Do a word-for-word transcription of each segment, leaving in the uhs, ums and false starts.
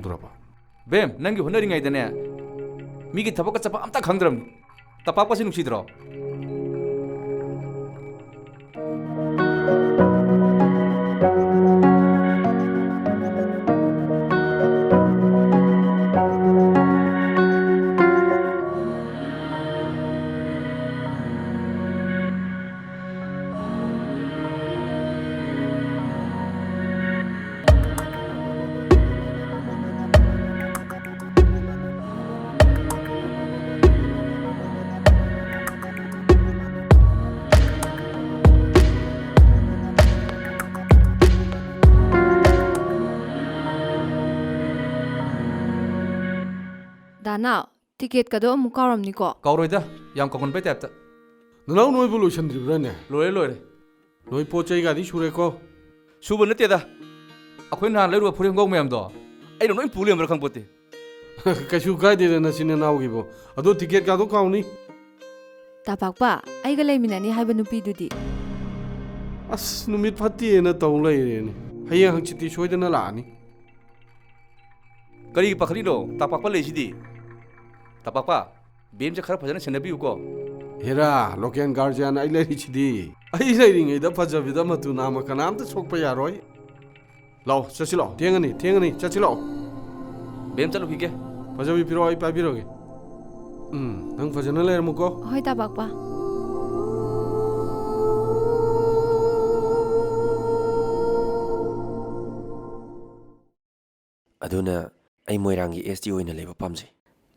ꯇꯧꯔꯕ? ꯕꯦꯝ, ꯅꯪꯒꯤ ꯍꯣꯠꯅꯔꯤꯉꯩꯗꯅꯦ, ꯃꯤꯒꯤ ꯊꯕꯛꯀ ꯆꯠꯄ ꯑꯝꯇ ꯈꯪꯗ꯭ꯔꯕꯅꯤ꯫ ꯇꯄꯥꯛꯄꯁꯤ ꯅꯨꯡꯁꯤꯗ꯭ꯔꯣ? ꯗꯥ ꯅꯥꯎ, ꯇꯤꯀꯦꯠꯀꯗꯣ ꯑꯃꯨꯛ ꯀꯥꯎꯔꯝꯅꯤꯀꯣ? ꯀꯥꯎꯔꯣꯏꯗ, ꯌꯥꯝ ꯀꯥꯎꯒꯟꯕꯩ ꯇꯥꯏꯞꯇ꯫ ꯅꯅꯥꯎ ꯅꯣꯏꯕꯨ ꯂꯣꯏꯁꯟꯗ꯭ꯔꯤꯕ꯭ꯔꯥꯅꯦ? ꯂꯣꯏꯔꯦ, ꯂꯣꯏꯔꯦ꯫ ꯅꯣꯏ ꯄꯣꯠ ꯆꯩꯒꯗꯤ ꯁꯨꯔꯦꯀꯣ? ꯁꯨꯕ ꯅꯠꯇꯦꯗ, ꯑꯩꯈꯣꯏ ꯅꯍꯥꯟ ꯂꯩꯔꯨꯕ ꯐꯨꯔꯤꯠ ꯈꯣꯡꯒ꯭ꯔꯥꯎ ꯃꯌꯥꯝꯗꯣ ꯑꯩꯅ ꯂꯣꯏ ꯄꯨ ꯂꯩꯔꯝꯕ꯭ꯔꯥ ꯈꯪꯄꯣꯠꯇꯦ꯫ ꯀꯩꯁꯨ ꯀꯥꯏꯗꯦꯗ ꯅꯆꯤꯟ ꯅꯅꯥꯎꯒꯤꯕꯨ꯫ ꯑꯗꯣ ꯇꯤꯀꯦꯠꯀꯥꯗꯣ ꯀꯥꯎꯅꯤ꯫ ꯇꯥ ꯄꯥꯛꯄ, ꯑꯩꯒ ꯂꯩꯃꯤꯟꯅꯅꯤ ꯍꯥꯏꯕ ꯅꯨꯄꯤꯗꯨꯗꯤ? ꯑꯁ, ꯅꯨꯃꯤꯠ ꯐꯠꯇꯦꯅ ꯇꯧ ꯂꯩꯔꯦꯅꯦ꯫ ꯍꯌꯦꯡ ꯍꯪꯆꯤꯠꯇꯤ ꯁꯣꯏꯗꯅ ꯂꯥꯛꯑꯅꯤ꯫ ꯀꯔꯤꯒꯤ ꯄꯥꯈꯠꯂꯤꯅꯣ? ꯇꯥ ꯄꯥꯛꯄ ꯂꯩꯁꯤꯗꯤ꯫ ꯇꯥ ꯄꯥꯛꯄ, ꯕꯦꯝꯁꯦ ꯈꯔ ꯐꯖꯅ ꯁꯦꯟꯅꯕꯤꯌꯨꯀꯣ꯫ ꯍꯦꯔꯥ, local guardian ꯑꯩ ꯂꯩꯔꯤꯁꯤꯗꯤ꯫ ꯑꯩ ꯂꯩꯔꯤꯉꯩꯗ ꯐꯖꯕꯤꯗ ꯃꯇꯨ ꯅꯥꯝꯃ ꯀꯅꯥꯝꯇ ꯁꯣꯛꯄ ꯌꯥꯔꯣꯏ꯫ ꯂꯥꯛꯑꯣ, ꯆꯠꯁꯤ ꯂꯥꯛꯑꯣ꯫ ꯊꯦꯡꯉꯅꯤ, ꯊꯦꯡꯉꯅꯤ, ꯆꯠꯁꯤ ꯂꯥꯛꯑꯣ꯫ ꯕꯦꯝ, ꯆꯠꯂꯨꯈꯤꯒꯦ꯫ ꯐꯖꯕꯤ ꯄꯤꯔꯛꯑꯣ, ꯑꯩ ꯄꯥꯏꯕꯤꯔꯒꯦ꯫ ꯎꯝ, ꯅꯪ ꯐꯖꯅ ꯂꯩꯔꯝꯃꯨꯀꯣ꯫ ꯍꯣꯏ, ꯇꯥ ꯄꯥꯛꯄ꯫ ꯑꯗꯨꯅ ꯑꯩ ꯃꯣꯏꯔꯥꯡꯒꯤ S D ꯑꯣꯏꯅ ꯂꯩꯕ ꯄꯥꯝꯖꯩ꯫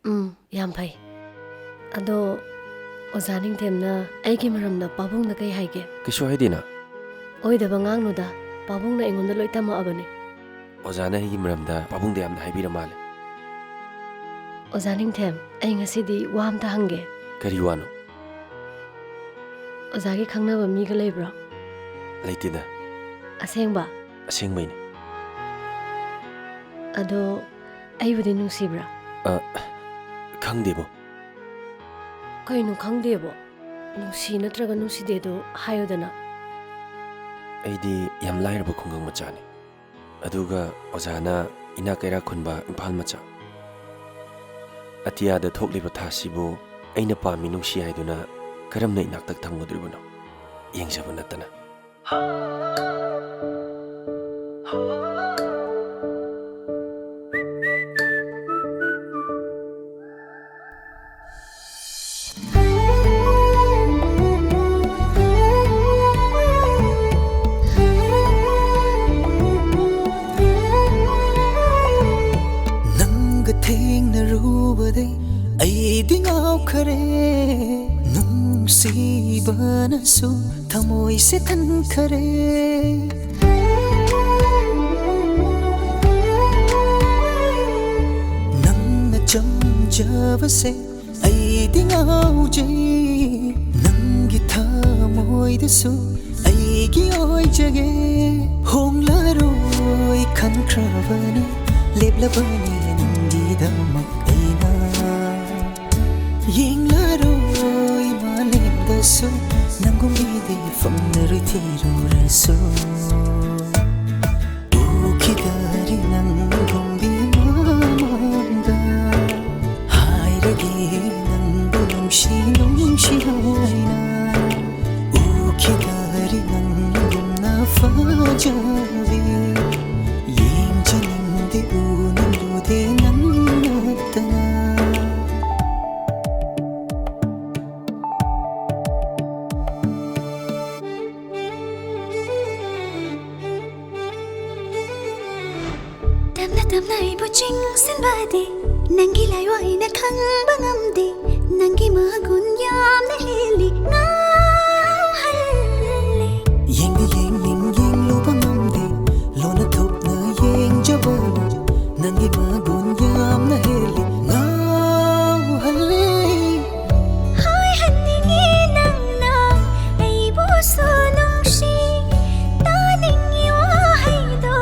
ꯎꯝ, ꯌꯥꯝ ꯐꯩ꯫ ꯑꯗꯣ ꯑꯣꯖꯥ ꯅꯤꯡꯊꯦꯝꯅ ꯑꯩꯒꯤ ꯃꯔꯝꯗ ꯄꯥꯕꯨꯡꯗ ꯀꯩ ꯍꯥꯏꯒꯦ? ꯀꯩꯁꯨ ꯍꯥꯏꯗꯦꯅ꯫ ꯑꯣꯏꯗꯕ ꯉꯥꯡꯅꯨꯗ, ꯄꯥꯕꯨꯡꯅ ꯑꯩꯉꯣꯟꯗ ꯂꯣꯏ ꯇꯝꯃꯛꯑꯕꯅꯦ꯫ ꯑꯣꯖꯥꯅ ꯑꯩꯒꯤ ꯃꯔꯝꯗ ꯄꯥꯕꯨꯡꯗ ꯌꯥꯝꯅ ꯍꯥꯏꯕꯤꯔ ꯃꯥꯜꯂꯦ꯫ ꯑꯣꯖꯥ ꯅꯤꯡꯊꯦꯝ, ꯑꯩ ꯉꯁꯤꯗꯤ ꯋꯥ ꯑꯝꯇ ꯍꯪꯒꯦ꯫ ꯀꯔꯤ ꯋꯥꯅꯣ? ꯑꯣꯖꯥꯒꯤ ꯈꯪꯅꯕ ꯃꯤꯒ ꯂꯩꯕ꯭ꯔꯣ? ꯂꯩꯇꯦꯗ꯫ ꯑꯁꯦꯡꯕ? ꯑꯁꯦꯡꯕꯩꯅꯦ꯫ ꯑꯗꯣ ꯑꯩꯕꯨꯗꯤ ꯅꯨꯡꯁꯤꯕ꯭ꯔꯥ? ꯑ, ꯈꯪꯗꯦꯕꯣ꯫ ꯀꯩꯅꯣ ꯈꯪꯗꯦꯕꯣ? ꯅꯨꯡꯁꯤ ꯅꯠꯇ꯭ꯔꯒ ꯅꯨꯡꯁꯤꯗꯦꯗꯣ ꯍꯥꯏꯌꯨꯗꯅ꯫ ꯑꯩꯗꯤ ꯌꯥꯝ ꯂꯥꯏꯔꯕ ꯈꯨꯡꯒꯪ ꯃꯆꯥꯅꯤ꯫ ꯑꯗꯨꯒ ꯑꯣꯖꯥꯅ ꯏꯅꯥꯛ ꯀꯩꯔꯥꯛ ꯈꯨꯟꯕ ꯏꯝꯐꯥꯜ ꯃꯆꯥ꯫ ꯑꯇꯤꯌꯥꯗ ꯊꯣꯛꯂꯤꯕ ꯊꯥꯁꯤꯕꯨ ꯑꯩꯅ ꯄꯥꯝꯃꯤ ꯅꯨꯡꯁꯤ ꯍꯥꯏꯗꯨꯅ ꯀꯔꯝꯅ ꯏꯅꯥꯛꯇ ꯊꯝꯒꯗꯧꯔꯤꯕꯅꯣ? ꯌꯦꯡꯖꯕ ꯅꯠꯇꯅ꯫ ꯅꯪꯒ ꯊꯦꯡꯅꯔꯨꯕꯗꯩ ꯑꯩꯗꯤ ꯉꯥꯎꯈꯔꯦ, ꯅꯨꯡꯁꯤꯕꯅꯁꯨ ꯊꯃꯣꯏꯁꯦ ꯊꯟꯈꯔꯦ꯫ ꯅꯪꯅ ꯆꯝꯖꯕꯁꯦ ꯑꯩꯗꯤ ꯉꯥꯎꯖꯩ, ꯅꯪꯒꯤ ꯊꯃꯣꯏꯗꯁꯨ ꯑꯩꯒꯤ ꯑꯣꯏꯖꯒꯦ꯫ ꯍꯣꯡꯂꯔꯣꯏ ꯈꯟꯈ꯭ꯔꯕꯅꯤ, ꯂꯦꯞꯂꯕꯅꯤ ꯅꯪꯒꯤꯗꯃꯛ ꯑꯩꯅ꯫ ꯌꯦꯡꯂꯔꯣꯏ ꯃꯥꯂꯦꯝꯗꯁꯨ ꯅꯪꯒꯨꯝꯕꯤꯗꯤ ꯐꯪꯂꯔꯣꯏ ꯊꯤꯔꯨꯔꯁꯨ꯫ ꯎꯈꯤꯗꯔꯤ ꯅꯪꯒꯨꯝꯕꯤ ꯃꯃꯥꯡꯗ, ꯍꯥꯏꯔꯒꯦ ꯅꯪꯕꯨ ꯅꯨꯡꯁꯤ ꯅꯨꯡꯁꯤ ꯍꯥꯏꯅ꯫ ꯎꯈꯤꯗꯔꯤ ꯅꯪꯒꯨꯝꯅ ꯐꯖꯕꯤ, ꯌꯦꯡꯖꯅꯤꯡꯗꯦ ꯎꯅꯤꯡꯂꯨꯗꯦ ꯅꯪ ꯅꯠꯇꯅ꯫ ꯇꯞꯅ ꯇꯞꯅ ꯑꯩꯕꯨ ꯆꯤꯡꯁꯤꯟꯕꯗꯤ ꯅꯪꯒꯤ ꯂꯥꯏꯋꯥꯏꯅ ꯈꯪꯕ ꯉꯝꯗꯦ꯫ ꯅꯪꯒꯤ ꯃꯒꯨꯟ ꯌꯥꯝꯅ ꯍꯦꯜꯂꯤ, ꯉꯥꯎꯍꯜꯂꯦ꯫ ꯌꯦꯡꯗꯤ ꯌꯦꯡꯅꯤꯡ ꯌꯦꯡꯂꯨꯕ ꯉꯝꯗꯦ, ꯂꯣꯟꯅ ꯊꯣꯛꯅ ꯌꯦꯡꯖꯕꯅ ꯅꯪꯒꯤ ꯃꯒꯨꯟ ꯌꯥꯝꯅ ꯍꯦꯜꯂꯤ, ꯉꯥꯎꯍꯜꯂꯦ꯫ ꯍꯥꯏꯍꯟꯅꯤꯡꯉꯤ ꯅꯪꯅ ꯑꯩꯕꯨꯁꯨ ꯅꯨꯡꯁꯤ, ꯇꯥꯅꯤꯡꯉꯤ ꯋꯥꯍꯩꯗꯣ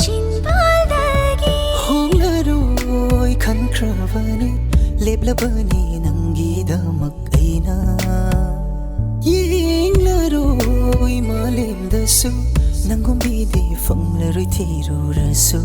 ꯆꯤꯟꯕꯥꯜꯗꯒꯤ꯫ ꯍꯣꯡꯂꯔꯣꯏ ꯈꯟꯈ꯭ꯔꯕꯅꯤ, ꯂꯦꯞꯂꯕꯅꯤ ꯅꯪꯒꯤꯗꯃꯛ ꯑꯩꯅ꯫ ꯌꯦꯡꯂꯔꯣꯏ ꯃꯥꯂꯦꯝꯗꯁꯨ ꯅꯪꯒꯨꯝꯕꯤꯗꯤ ꯐꯪꯂꯔꯣꯏ ꯊꯤꯔꯨꯔꯁꯨ꯫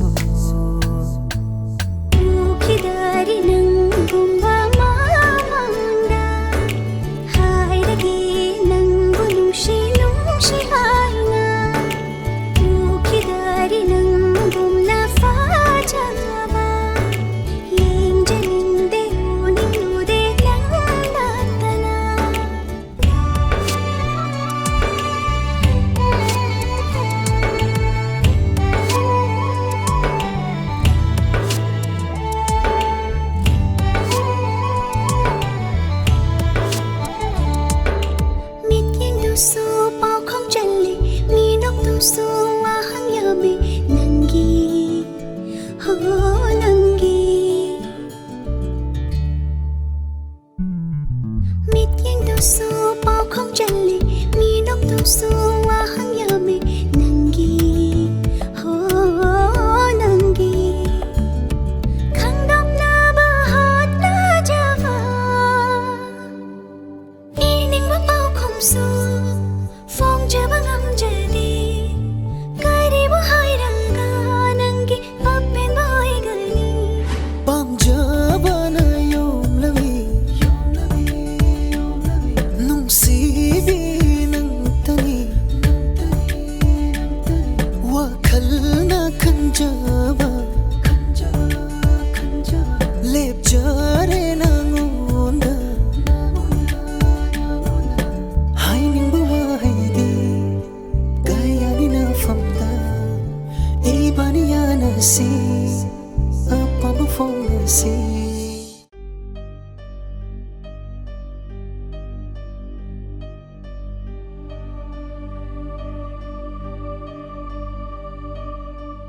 ꯁꯤ꯫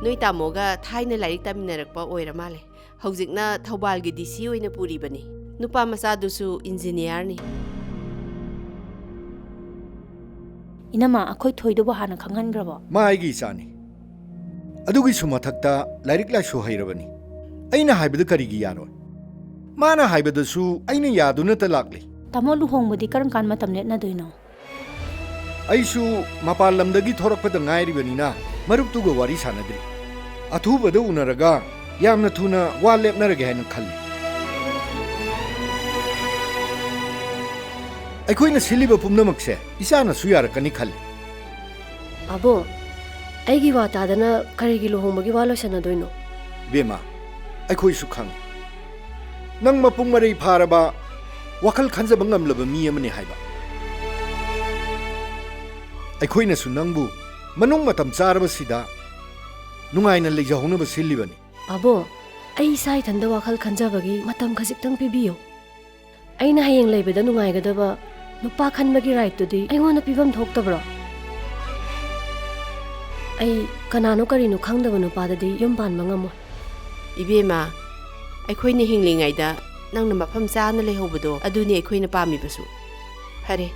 ꯅꯣꯏ ꯇꯥꯃꯣꯒ ꯊꯥꯏꯅ ꯂꯥꯏꯔꯤꯛ ꯇꯝꯃꯤꯟꯅꯔꯛꯄ ꯑꯣꯏꯔ ꯃꯥꯜꯂꯦ꯫ ꯍꯧꯖꯤꯛꯅ ꯊꯧꯕꯥꯜꯒꯤ ꯗꯤ ꯁꯤ ꯑꯣꯏꯅ ꯄꯨꯔꯤꯕꯅꯤ꯫ ꯅꯨꯄꯥ ꯃꯆꯥꯗꯨꯁꯨ ꯏꯟꯖꯤꯅꯤꯌꯥꯔꯅꯤ꯫ ꯏꯅꯝꯃ, ꯑꯩꯈꯣꯏ ꯊꯣꯏꯗꯨꯕꯨ ꯍꯥꯟꯅ ꯈꯪꯍꯟꯈ꯭ꯔꯕꯣ? ꯃꯥ ꯑꯩꯒꯤ ꯏꯆꯥꯅꯤ꯫ ꯑꯗꯨꯒꯤꯁꯨ ꯃꯊꯛꯇ ꯂꯥꯏꯔꯤꯛ ꯂꯥꯏꯁꯨ ꯍꯩꯔꯕꯅꯤ꯫ ꯑꯩꯅ ꯍꯥꯏꯕꯗ ꯀꯔꯤꯒꯤ ꯌꯥꯔꯣꯏ? ꯃꯥꯅ ꯍꯥꯏꯕꯗꯁꯨ ꯑꯩꯅ ꯌꯥꯗꯨꯅꯇ ꯂꯥꯛꯂꯤ꯫ ꯇꯥꯃꯣ, ꯂꯨꯍꯣꯡꯕꯗꯤ ꯀꯔꯝ ꯀꯥꯟ ꯃꯇꯝ ꯂꯦꯞꯅꯗꯣꯏꯅꯣ? ꯑꯩꯁꯨ ꯃꯄꯥꯟ ꯂꯝꯗꯒꯤ ꯊꯣꯔꯛꯄꯗ ꯉꯥꯏꯔꯤꯕꯅꯤꯅ ꯃꯔꯨꯞꯇꯨꯒ ꯋꯥꯔꯤ ꯁꯥꯟꯅꯗ꯭ꯔꯤ꯫ ꯑꯊꯨꯕꯗ ꯎꯅꯔꯒ ꯌꯥꯝꯅ ꯊꯨꯅ ꯋꯥ ꯂꯦꯞꯅꯔꯒꯦ ꯍꯥꯏꯅ ꯈꯜꯂꯤ꯫ ꯑꯩꯈꯣꯏꯅ ꯁꯤꯜꯂꯤꯕ ꯄꯨꯝꯅꯃꯛꯁꯦ ꯏꯆꯥꯅꯁꯨ ꯌꯥꯔꯛꯀꯅꯤ ꯈꯜꯂꯤ꯫ ꯑꯕꯣ, ꯑꯩꯒꯤ ꯋꯥ ꯇꯥꯗꯅ ꯀꯔꯤꯒꯤ ꯂꯨꯍꯣꯡꯕꯒꯤ ꯋꯥ ꯂꯣꯏꯁꯟꯅꯗꯣꯏꯅꯣ? ꯏꯕꯦꯝꯃ, ꯑꯩꯈꯣꯏꯁꯨ ꯈꯪꯉꯤ꯫ ꯅꯪ ꯃꯄꯨꯡ ꯃꯔꯩ ꯐꯥꯔꯕ, ꯋꯥꯈꯜ ꯈꯟꯖꯕ ꯉꯝꯂꯕ ꯃꯤ ꯑꯃꯅꯤ ꯍꯥꯏꯕ꯫ ꯑꯩꯈꯣꯏꯅꯁꯨ ꯅꯪꯕꯨ ꯃꯅꯨꯡ ꯃꯇꯝ ꯆꯥꯔꯕꯁꯤꯗ ꯅꯨꯡꯉꯥꯏꯅ ꯂꯩꯖꯍꯧꯅꯕ ꯁꯤꯜꯂꯤꯕꯅꯤ꯫ ꯑꯕꯣ, ꯑꯩ ꯏꯁꯥ ꯏꯊꯟꯗ ꯋꯥꯈꯜ ꯈꯟꯖꯕꯒꯤ ꯃꯇꯝ ꯈꯖꯤꯛꯇꯪ ꯄꯤꯕꯤꯌꯨ꯫ ꯑꯩꯅ ꯍꯌꯦꯡ ꯂꯩꯕꯗ ꯅꯨꯡꯉꯥꯏꯒꯗꯕ ꯅꯨꯄꯥ ꯈꯟꯕꯒꯤ ꯔꯥꯏꯠꯇꯨꯗꯤ ꯑꯩꯉꯣꯟꯗ ꯄꯤꯐꯝ ꯊꯣꯛꯇꯕ꯭ꯔꯣ? ꯑꯩ ꯀꯅꯥꯅꯣ ꯀꯔꯤꯅꯣ ꯈꯪꯗꯕ ꯅꯨꯄꯥꯗꯗꯤ ꯌꯨꯝ ꯄꯥꯟꯕ ꯉꯝꯃꯣꯏ꯫ ꯏꯕꯦꯝꯃ, ꯑꯩꯈꯣꯏꯅ ꯍꯤꯡꯂꯤꯉꯩꯗ ꯅꯪꯅ ꯃꯐꯝ ꯆꯥꯅ ꯂꯩꯍꯧꯕꯗꯣ, ꯑꯗꯨꯅꯤ ꯑꯩꯈꯣꯏꯅ ꯄꯥꯝꯃꯤꯕꯁꯨ꯫ ꯐꯔꯦ,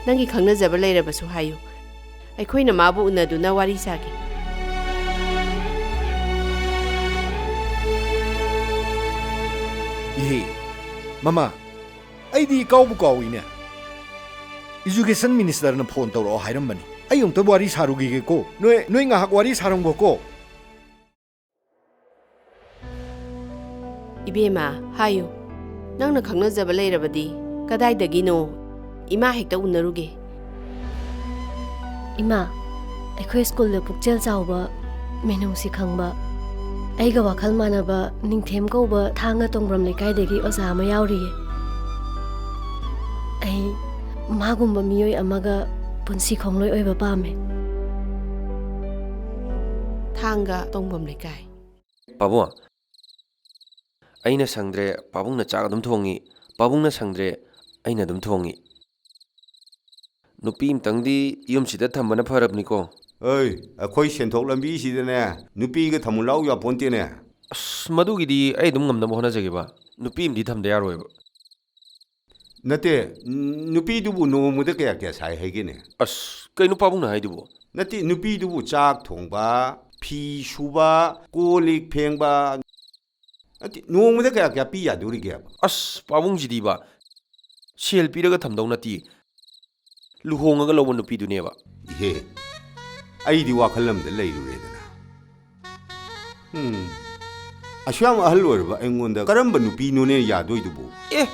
ꯅꯪꯒꯤ ꯈꯪꯅꯖꯕ ꯂꯩꯔꯕꯁꯨ ꯍꯥꯏꯌꯨ꯫ ꯑꯩꯈꯣꯏꯅ ꯃꯥꯕꯨ ꯎꯅꯗꯨꯅ ꯋꯥꯔꯤ ꯁꯥꯒꯦ꯫ ꯏꯍꯦ, ꯃꯃꯥ, ꯑꯩꯗꯤ ꯏꯀꯥꯎꯕꯨ ꯀꯥꯎꯏꯅꯦ꯫ ꯏꯖꯨꯀꯦꯁꯟ ꯃꯤꯅꯤꯁꯇꯔꯅ ꯐꯣꯟ ꯇꯧꯔꯛꯑꯣ ꯍꯥꯏꯔꯝꯕꯅꯤ꯫ ꯑꯩ ꯑꯃꯨꯛꯇ ꯋꯥꯔꯤ ꯁꯥꯔꯨꯈꯤꯒꯦꯀꯣ꯫ ꯅꯣꯏ, ꯅꯣꯏ ꯉꯥꯏꯍꯥꯛ ꯋꯥꯔꯤ ꯁꯥꯔꯝꯈꯣꯀꯣ꯫ ꯏꯕꯦꯝꯃ, ꯍꯥꯏꯌꯨ, ꯅꯪꯅ ꯈꯪꯅꯖꯕ ꯂꯩꯔꯕꯗꯤ ꯀꯗꯥꯏꯗꯒꯤꯅꯣ? ꯏꯃꯥ ꯍꯦꯛꯇ ꯎꯅꯔꯨꯒꯦ꯫ ꯏꯃꯥ, ꯑꯩꯈꯣꯏ ꯁ꯭ꯀꯨꯜꯗ ꯄꯨꯛꯆꯦꯜ ꯆꯥꯎꯕ, ꯃꯤꯅꯨꯡꯁꯤ ꯈꯪꯕ, ꯑꯩꯒ ꯋꯥꯈꯜ ꯃꯥꯟꯅꯕ ꯅꯤꯡꯊꯦꯝ ꯀꯧꯕ ꯊꯥꯡꯒ ꯇꯣꯡꯕ꯭ꯔꯝ ꯂꯩꯀꯥꯏꯗꯒꯤ ꯑꯣꯖꯥ ꯑꯃ ꯌꯥꯎꯔꯤꯌꯦ꯫ ꯑꯩ ꯃꯥꯒꯨꯝꯕ ꯃꯤꯑꯣꯏ ꯑꯃꯒ ꯄꯨꯟꯁꯤ ꯈꯣꯡꯂꯣꯏ ꯑꯣꯏꯕ ꯄꯥꯝꯃꯦ꯫ ꯊꯥꯡꯒ ꯇꯣꯡꯕ꯭ꯔꯝ ꯂꯩꯀꯥꯏ꯫ ꯄꯥꯕꯨꯡ, ꯑꯩꯅ ꯁꯪꯗ꯭ꯔꯦ, ꯄꯥꯕꯨꯡꯅ ꯆꯥꯛ ꯑꯗꯨꯝ ꯊꯣꯡꯉꯤ, ꯄꯥꯕꯨꯡꯅ ꯁꯪꯗ꯭ꯔꯦ, ꯑꯩꯅ ꯑꯗꯨꯝ ꯊꯣꯡꯉꯤ꯫ ꯅꯨꯄꯤ ꯑꯃꯇꯪꯗꯤ ꯌꯨꯝꯁꯤꯗ ꯊꯝꯕꯅ ꯐꯔꯕꯅꯤꯀꯣ꯫ ꯑꯩ, ꯑꯩꯈꯣꯏ ꯁꯦꯟꯊꯣꯛ ꯂꯝꯕꯤꯁꯤꯗꯅꯦ, ꯅꯨꯄꯤꯒ ꯊꯝꯃꯨ ꯂꯥꯎ ꯌꯥꯄꯣꯟꯇꯦꯅꯦ꯫ ꯑꯁ, ꯃꯗꯨꯒꯤꯗꯤ ꯑꯩ ꯑꯗꯨꯝ ꯉꯝꯅꯕ ꯍꯣꯠꯅꯖꯒꯦꯕ꯫ ꯅꯨꯄꯤ ꯑꯃꯗꯤ ꯊꯝꯗ ꯌꯥꯔꯣꯏꯕ꯫ ꯅꯠꯇꯦ, ꯅꯨꯄꯤꯗꯨꯕꯨ ꯅꯣꯡꯃꯗ ꯀꯌꯥ ꯀꯌꯥ ꯁꯥꯏ ꯍꯥꯏꯒꯦꯅꯦ? ꯑꯁ, ꯀꯩꯅꯣ ꯄꯥꯕꯨꯡꯅ ꯍꯥꯏꯗꯨꯕꯨ? ꯅꯠꯇꯦ, ꯅꯨꯄꯤꯗꯨꯕꯨ ꯆꯥꯛ ꯊꯣꯡꯕ, ꯐꯤ ꯁꯨꯕ, ꯀꯣꯜ ꯂꯤꯛ ꯐꯦꯡꯕ, ꯅꯠꯇꯦ, ꯅꯣꯡꯃꯗ ꯀꯌꯥ ꯀꯌꯥ ꯄꯤ ꯌꯥꯗꯣꯔꯤꯒꯦꯕ? ꯑꯁ, ꯄꯥꯕꯨꯡꯁꯤꯗꯤꯕ, ꯁꯦꯜ ꯄꯤꯔꯒ ꯊꯝꯗꯧ ꯅꯠꯇꯦ, ꯂꯨꯍꯣꯡꯉꯒ ꯂꯧꯕ ꯅꯨꯄꯤꯗꯨꯅꯦꯕ꯫ ꯏꯍꯦ, ꯑꯩꯗꯤ ꯋꯥꯈꯜ ꯑꯃꯗ ꯂꯩꯔꯨꯔꯦꯗꯅ꯫ ꯎꯝ, ꯑꯁꯨꯌꯥꯝ ꯑꯍꯜ ꯑꯣꯏꯔꯕ ꯑꯩꯉꯣꯟꯗ ꯀꯔꯝꯕ ꯅꯨꯄꯤꯅꯣꯅꯦ ꯌꯥꯗꯣꯏꯗꯨꯕꯨ? ꯑꯦ,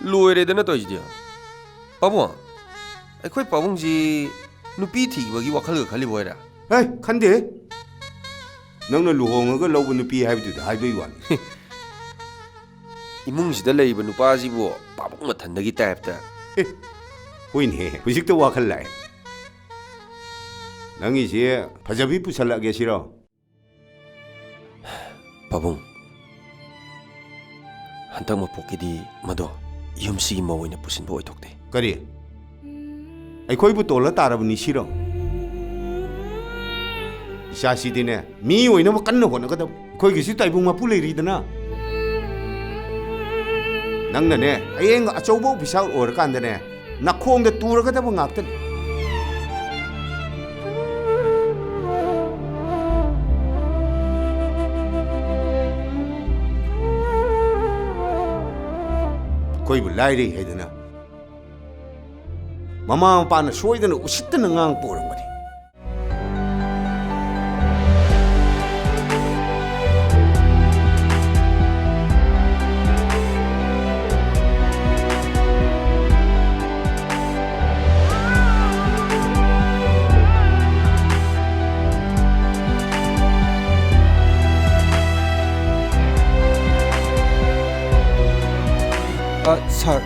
ꯂꯣꯏꯔꯦꯗꯅ ꯇꯧꯔꯤꯁꯤꯗꯤ꯫ ꯄꯥꯕꯨꯡ, ꯑꯩꯈꯣꯏ ꯄꯥꯕꯨꯡꯁꯤ ꯅꯨꯄꯤ ꯊꯤꯕꯒꯤ ꯋꯥꯈꯜꯒ ꯈꯜꯂꯤꯕ ꯑꯣꯏꯔꯦ? ꯍꯦ, ꯈꯟꯗꯦꯍꯦ꯫ ꯅꯪꯅ ꯂꯨꯍꯣꯡꯉꯒ ꯂꯧꯕ ꯅꯨꯄꯤ ꯍꯥꯏꯕꯗꯨꯗ ꯍꯥꯏꯕꯩ ꯋꯥꯅꯤ꯫ ꯏꯃꯨꯡꯁꯤꯗ ꯂꯩꯔꯤꯕ ꯅꯨꯄꯥꯁꯤꯕꯨ ꯄꯥꯕꯨꯡ ꯃꯊꯟꯗꯒꯤ ꯇꯥꯏꯞꯇ꯫ ꯑꯦ, ꯍꯣꯏꯅꯦ, ꯍꯧꯖꯤꯛꯇ ꯋꯥꯈꯜ ꯂꯥꯛꯑꯦ꯫ ꯅꯪꯒꯤꯁꯦ ꯐꯖꯕꯤ ꯄꯨꯁꯜꯂꯛꯑꯒꯦ ꯁꯤꯔꯣ? ꯄꯥꯕꯨꯡ, ꯍꯟꯗꯛ ꯃꯄꯣꯛꯀꯤꯗꯤ ꯃꯗꯣ ꯌꯨꯝꯁꯤꯒꯤ ꯃꯧ ꯑꯣꯏꯅ ꯄꯨꯁꯤꯟꯕ ꯑꯣꯏꯊꯣꯛꯇꯦ꯫ ꯀꯔꯤ? ꯑꯩꯈꯣꯏꯕꯨ ꯇꯣꯜꯂ ꯇꯥꯔꯕꯅꯤ ꯁꯤꯔꯣ? ꯏꯆꯥꯁꯤꯗꯤꯅꯦ, ꯃꯤ ꯑꯣꯏꯅꯕ ꯀꯟꯅ ꯍꯣꯠꯅꯒꯗꯕ꯫ ꯑꯩꯈꯣꯏꯒꯤꯁꯨ ꯇꯥꯏꯕꯪ ꯃꯄꯨ ꯂꯩꯔꯤꯗꯅ꯫ ꯅꯪꯅꯅꯦ, ꯍꯌꯦꯡ ꯑꯆꯧꯕ ꯑꯣꯐꯤꯁꯥꯔ ꯑꯣꯏꯔꯀꯥꯟꯗꯅꯦ, ꯅꯈꯣꯡꯗ ꯇꯨꯔꯒꯗꯕ ꯉꯥꯛꯇꯅꯤ꯫ ꯑꯩꯈꯣꯏꯕꯨ ꯂꯥꯏꯔꯩ ꯍꯥꯏꯗꯅ ꯃꯃꯥ ꯃꯄꯥꯅ ꯁꯣꯏꯗꯅ ꯎꯁꯤꯠꯇꯅ ꯉꯥꯡꯉꯛꯄ ꯑꯣꯏꯔꯝꯒꯅꯤ꯫ ꯑ, ꯁꯥꯔ꯫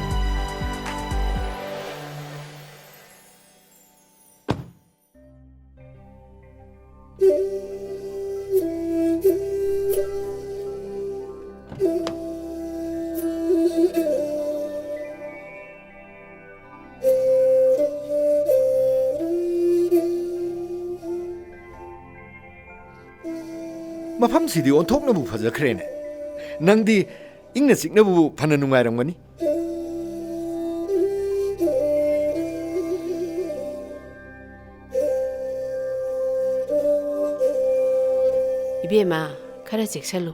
ꯃꯐꯝꯁꯤꯗꯤ ꯑꯣꯟꯊꯣꯛꯅꯕꯨ ꯐꯖꯈ꯭ꯔꯦꯅꯦ꯫ ꯅꯪꯗꯤ ꯏꯪꯅ ꯆꯤꯛꯅꯕꯨ ꯐꯅ ꯅꯨꯡꯉꯥꯏꯔꯝꯒꯅꯤ꯫ ꯏꯕꯦꯝꯃ, ꯈꯔ ꯆꯦꯛꯁꯜꯂꯨ꯫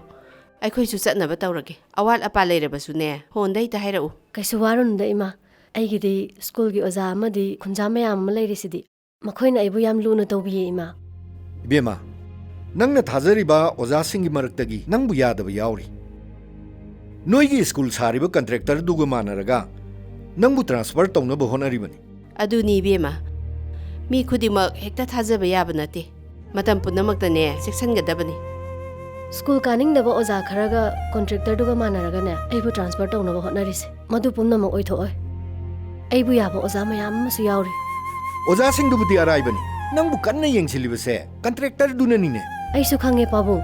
ꯑꯩꯈꯣꯏꯁꯨ ꯆꯠꯅꯕ ꯇꯧꯔꯒꯦ꯫ ꯑꯋꯥꯠ ꯑꯄꯥ ꯂꯩꯔꯕꯁꯨꯅꯦ, ꯐꯣꯟꯗ ꯍꯦꯛꯇ ꯍꯥꯏꯔꯛꯎ꯫ ꯀꯩꯁꯨ ꯋꯥꯔꯨꯅꯨꯗ, ꯏꯃꯥ꯫ ꯑꯩꯒꯤꯗꯤ ꯁ꯭ꯀꯨꯜꯒꯤ ꯑꯣꯖꯥ ꯑꯃꯗꯤ ꯈꯨꯟꯖꯥ ꯃꯌꯥꯝ ꯑꯃ ꯂꯩꯔꯤꯁꯤꯗꯤ꯫ ꯃꯈꯣꯏꯅ ꯑꯩꯕꯨ ꯌꯥꯝ ꯂꯨꯅ ꯇꯧꯕꯤꯌꯦ, ꯏꯃꯥ꯫ ꯏꯕꯦꯝꯃ, ꯅꯪꯅ ꯊꯥꯖꯔꯤꯕ ꯑꯣꯖꯥꯁꯤꯡꯒꯤ ꯃꯔꯛꯇꯒꯤ ꯅꯪꯕꯨ ꯌꯥꯗꯕ ꯌꯥꯎꯔꯤ꯫ ꯅꯣꯏꯒꯤ ꯁ꯭ꯀꯨꯜ ꯁꯥꯔꯤꯕ ꯀꯟꯇ꯭ꯔꯦꯛꯇꯔꯗꯨꯒ ꯃꯥꯟꯅꯔꯒ ꯅꯪꯕꯨ ꯇ꯭ꯔꯥꯟꯁꯐꯔ ꯇꯧꯅꯕ ꯍꯣꯠꯅꯔꯤꯕꯅꯤ꯫ ꯑꯗꯨꯅꯤ ꯏꯕꯦꯝꯃ, ꯃꯤ ꯈꯨꯗꯤꯡꯃꯛ ꯍꯦꯛꯇ ꯊꯥꯖꯕ ꯌꯥꯕ ꯅꯠꯇꯦ꯫ ꯃꯇꯝ ꯄꯨꯝꯅꯃꯛꯇꯅꯦ ꯆꯦꯛꯁꯤꯟꯒꯗꯕꯅꯤ꯫ ꯁ꯭ꯀꯨꯜ ꯀꯥꯅꯤꯡꯗꯕ ꯑꯣꯖꯥ ꯈꯔꯒ ꯀꯣꯟꯇ꯭ꯔꯦꯛꯇꯔꯗꯨꯒ ꯃꯥꯟꯅꯔꯒꯅꯦ ꯑꯩꯕꯨ ꯇ꯭ꯔꯥꯟꯁꯐꯔ ꯇꯧꯅꯕ ꯍꯣꯠꯅꯔꯤꯁꯦ꯫ ꯃꯗꯨ ꯄꯨꯝꯅꯃꯛ ꯑꯣꯏꯊꯣꯛꯑꯣꯏ꯫ ꯑꯩꯕꯨ ꯌꯥꯕ ꯑꯣꯖꯥ ꯃꯌꯥꯝ ꯑꯃꯁꯨ ꯌꯥꯎꯔꯤ꯫ ꯑꯣꯖꯥꯁꯤꯡꯗꯨꯕꯨꯗꯤ ꯑꯔꯥꯏꯕꯅꯤ, ꯅꯪꯕꯨ ꯀꯟꯅ ꯌꯦꯡꯁꯤꯜꯂꯤꯕꯁꯦ ꯀꯟꯇ꯭ꯔꯦꯛꯇꯔꯗꯨꯅꯅꯤꯅꯦ꯫ ꯑꯩꯁꯨ ꯈꯪꯉꯦ ꯄꯥꯕꯨꯡ,